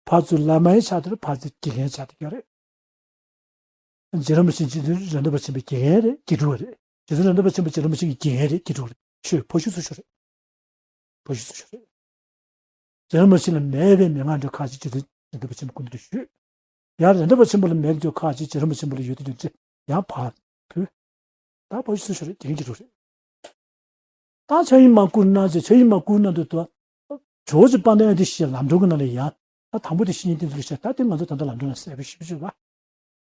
ཕར་ཚུར་བླ་མའི་ཆ་དེར་ཕར་ཚུར་དགེ་རྒན་ཆགས་བསྡད་ཀྱི་རེད། རྗེ་རིན་པོ་ཆེ་རྗེ་བཙུན་རེད་འདོད་པ་ཆེན་པོའི་དགེ་རྒན་རེད། དགེ་ཕྲུག་རེད། རྗེ་བཙུན་རེད་འདོད་པ་ཆེན་པོ་རྗེ་རིན་པོ་ཆེ་གི་དགེ་རྒན་རེད། དགེ་ཕྲུག་རེད། ཤོད་ཕོ་ཤུ་ཚོ་ཤོད་རེད། ཕོ་ཤུ་ཚོ་ཤོད་རེད། རྗེ་རིན་པོ་ཆེ་ལ་མེད་པའི་མན་ངག་འདྲ་ཁ་ཅིག་རྗེ་བཙུན་རེད་འདོད་པ་ཆེན་པོ་སྐུ་མདུན་དུ་ཞུས། ཡང་རེད་འདོད་པ་ཆེན་པོ་ལ་མེད་འདོད་ཁ་ཅིག་རྗེ་རིན་པོ་ཆེན་པོ་ལ་ཡོད་དུ་འདུག་ཅེས་ཡང་ཕར་ཕུལ། ད་ཕོ་ཤུ་ཚོ་ཤོད་རེད། དགེ་རྒན་གྱི་རུ་རེད། ད་ཕྱག་ཡིག་མ་བསྐུར་ན་ཅེས་ཕྱག་ཡིག་མ་བསྐུར་ན་འདོད་དོ། ཇོ་བོ་རྗེ་དཔལ་ལྡན་ཨ་ཏི་ཤའི་ལམ་སྒྲོན་གྱི་ནང་ལ་ཡང་ད་དང་པོ་དེ་བཤེས་གཉེན་བསྟེན་ཚུལ་བཤད། ད་དེ་ང་ཚོ་ད་ལྟ་ལམ་སྒྲོན་ལ་གསལ་པོ་ཞིབ་ཞིབ་བ།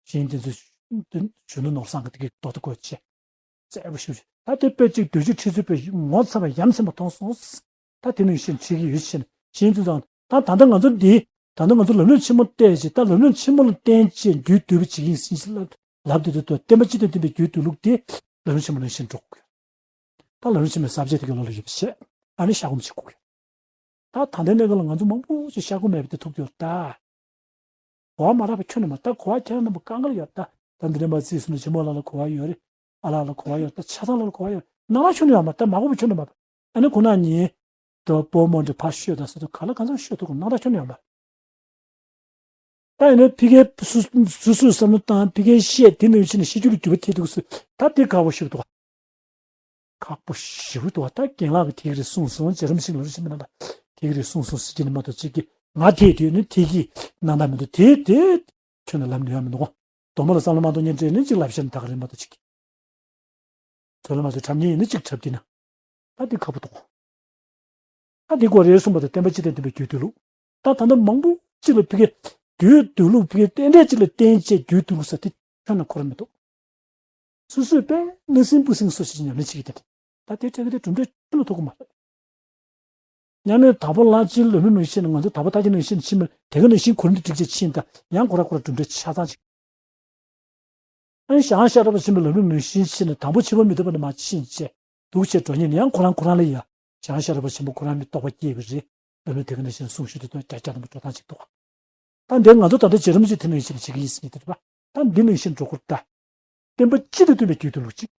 བཤེས་གཉེན་བསྟེན་ཚུལ་གཞོན་ནུ་ནོར་བཟང་གི་དེ་གའི་རྡོག་ཏུ་བཀོད་ཅེས། གསལ་པོ་ཞིབ་ཞིབ། ད་དེ་དཔེ་གཅིག་བདུན་ཅུ་ཁྲི་ཚོའི་དཔེ་ངོ་ཚ་བ་ཡ་མཚན་པ་མཐོང་སོང་། ད་དེ་ནང་བཞིན་བྱེད་ཀྱི་ཡོད་ཕྱིན་བཤེས་གཉེན་བསྟེན་ཚུལ་དང་། ད་ད་ལྟ་ང་ཚོ་འདི་ད་ལྟ་ང་ཚོ་ལམ་རིམ་ཆེན་མོ་བལྟས་ཅེས། ད་ལམ་རིམ་ཆེན་མོ་ལ་བརྟེན་ཅེས་རྒྱུད་སྡུད་པ་བྱེད་ཀྱི་ཡིན་ཟིན་ལབ་བསྡད་དུས་བསྟན་པ་སྤྱི་དང་མཐུན་པའི་རྒྱུད་སྡུད་ལུགས་དེ་ལམ་རིམ་ཆེན་མོ་ནང་བཞིན་འགྲོ་དགོས། ད་ལམ་རིམ་ཆེན་མོའི་ས་བཅད་དེ་གའི་ལོ་ལ་ཡོད་པ་བྱས། ཨ་ནི་ཤ་སྒོམ་བྱེད་དགོས། ད་ད་ལྟའི་གནས་སྐབས་ལ་ང་ཚོ་མང་པོ་ཅིག་ཤ་སྒོམ་མེད་པ་དེ་ཐུག་ཡོད་ད། གོ་བ་མ་རག་པ་ཁྱོན་ནས་མ། ད་གོ་བ་ཁྱེད་རང་རྣམ་པ་གང་ག་ལ་ཡོད་ད། ད་འདི་ནས་མ་རྩིས་སོང་ན་ཇོ་མོ་ལགས་ལ་གོ་བ་ཡོད་རེད། ཨ་ལགས་ལ་གོ་བ་ཡོད་ད། ཆ་ཚང་ལ་གོ་བ་ཡོད། སྣང་བ་ཁྱོན་ནས་ཡོད་མ་རེད། ད་མ་གོ་བ་ཁྱོན་ནས་མ་རེད། ཨ་ནི་ཁོ་ན་ཉིད་དུ་སྤོ་མོ་འདྲ་ཕར་ཤོད་ད་ཟེར་དུས་ག་ལ་གང་འཚམ་ཤོད་ཐུབ་ཀྱི་སྣང་བ་ཁྱོན་ནས་ཡོད་མ་རེད། ད་ཡིན་ན་ཕ་གིའི་སུ་སུ་སུ་བསམ་བློ་བཏང་། ཕ་གིའི་བཤད་དེ་ནང་བཞིན་ནས་ཤེས་རྒྱུད་ལ་འགྱུར་བ་ཐེབས་འདུག་ཟེར། ད་དེ་དགའ་བོ་ཞིག་འདུག་ཁག་པོ་ཞེ་པོ་འདུག་ད་རྒན་ལགས་ཀྱིས་དེ་ག་རེ་གསུངས་སོང་། རྗེ་རིན་པོ་ཆེ་ལ་རེ་ཞིག་མི་རྣམ་པ་དེ་ག་རེ་གསུངས་སོང་ཟེར་གྱི་ནི་མ་གཏོགས་གཅིག་གིས་ང་དེ་དུས་ནི་དེ་གི་སྣང་དག་མི་འདུག་དེ་དེ་ཁྱོན་ནས་ལབ་ནས་ཡོང་མི་འདུག་དོ་མོ་ལ་བསམ་བློ་མ་གཏོང་ཉན་འདྲེ་ནི་གཅིག་ལབ་བཤད་ནི་ད་ག་རེ་མ་གཏོགས་གཅིག་གིས། ཚོད་ལ་མ་ཚོད་འཁྲབ་ཉན་ཡིན་ན་གཅིག་འཁྲབ་དེ་ན། ད་འདི་ཁག་པོ་འདུག་ད་འདི་གོ་རེ་གསུངས་པ་དང་བསྟན་པ་སྤྱི་དང་མཐུན་པའི་རྒྱུད་སྡུད་ལུགས། ད་ད་ལྟ་མང་པོ་གཅིག་ལ་ཕ་གི་རྒྱུད་སྡུད་ལུགས། ཕ་གི་རྟེན་འབྲེལ་གཅིག་ལ་བརྟེན་བྱས་རྒྱུད་སྡུད་ལུགས་ཟེར་དེ་ཁྱོན་ནས་འཁོར་མི་འདུག་སོ་སོས་དཔེ་སྣང་སྲིད་སྤུ་སྲིང་སོགས་ཤིག་ཉམས་ལེན་བྱེད་ཀྱི་དེ་རེད། ད་དེ་འཕྲད་ཀྱི་དེ་གྲུབ་འབྲས་ཁྱོན་ནས་ཐོབ་ཀྱི་མ་རེད། མཉམ་མེད་དྭགས་པོ་གླང་ཆེན་ལམ་རིམ་ནང་བཞིན་ང་ཚོ་དྭགས་པོ་ཐར་རྒྱན་ནང་བཞིན་ཕྱིན་མ་དེ་ག་ནང་བཞིན་གོ་རིམ་དུ་བསྒྲིགས་བྱས་ཕྱིན་ད་ཡང་ཁོ་ར་ཁོ་ར་གྲུབ་འབྲས་ཆ་ཚང་ཅིག་ཨ་ནི་ཞང་ཤེས་རབ་ཆེན་པོའི་ལམ་རིམ་ནང་བཞིན་ཕྱིན་ནས་དང་པོ་ཕྱི་པོ་མི་ཐུབ་པ་ནས་མར་ཕྱིན་བྱས་འདུག་བྱས་འགྲོ་ཉིན་ཡང་ཁོ་རང་ཁོ་རང་ལ་ཡ་ཞང་ཤེས་རབ་ཆེན་པོ་ཁོ་རང་མི་རྟོགས་པ་སྐྱེས་པ་རེད། ལམ་རིམ་དེ་ག་ནང་བཞིན་གསུང་ཞུ་དེ་དང་རྒྱ་རྒྱ་དང་པོ་འགྲོ་སྟངས་ཅིག་འདུག་ད་འདིར་ང་ཚོ་ད་ལྟ་རྗེ་རིན་པོ་ཆེ་དེ་ནང་བཞིན་བྱེད་ཀྱི་ཡིན་ཟེར་ནས་དེ་རེད་པ། ད་འདི་ནང་བཞིན་འགྲོ་དགོས་ད། བསྟན་པ་སྤྱི་དང་མཐུན་པའི་རྒྱུད་སྡུད་ལུགས་གཅིག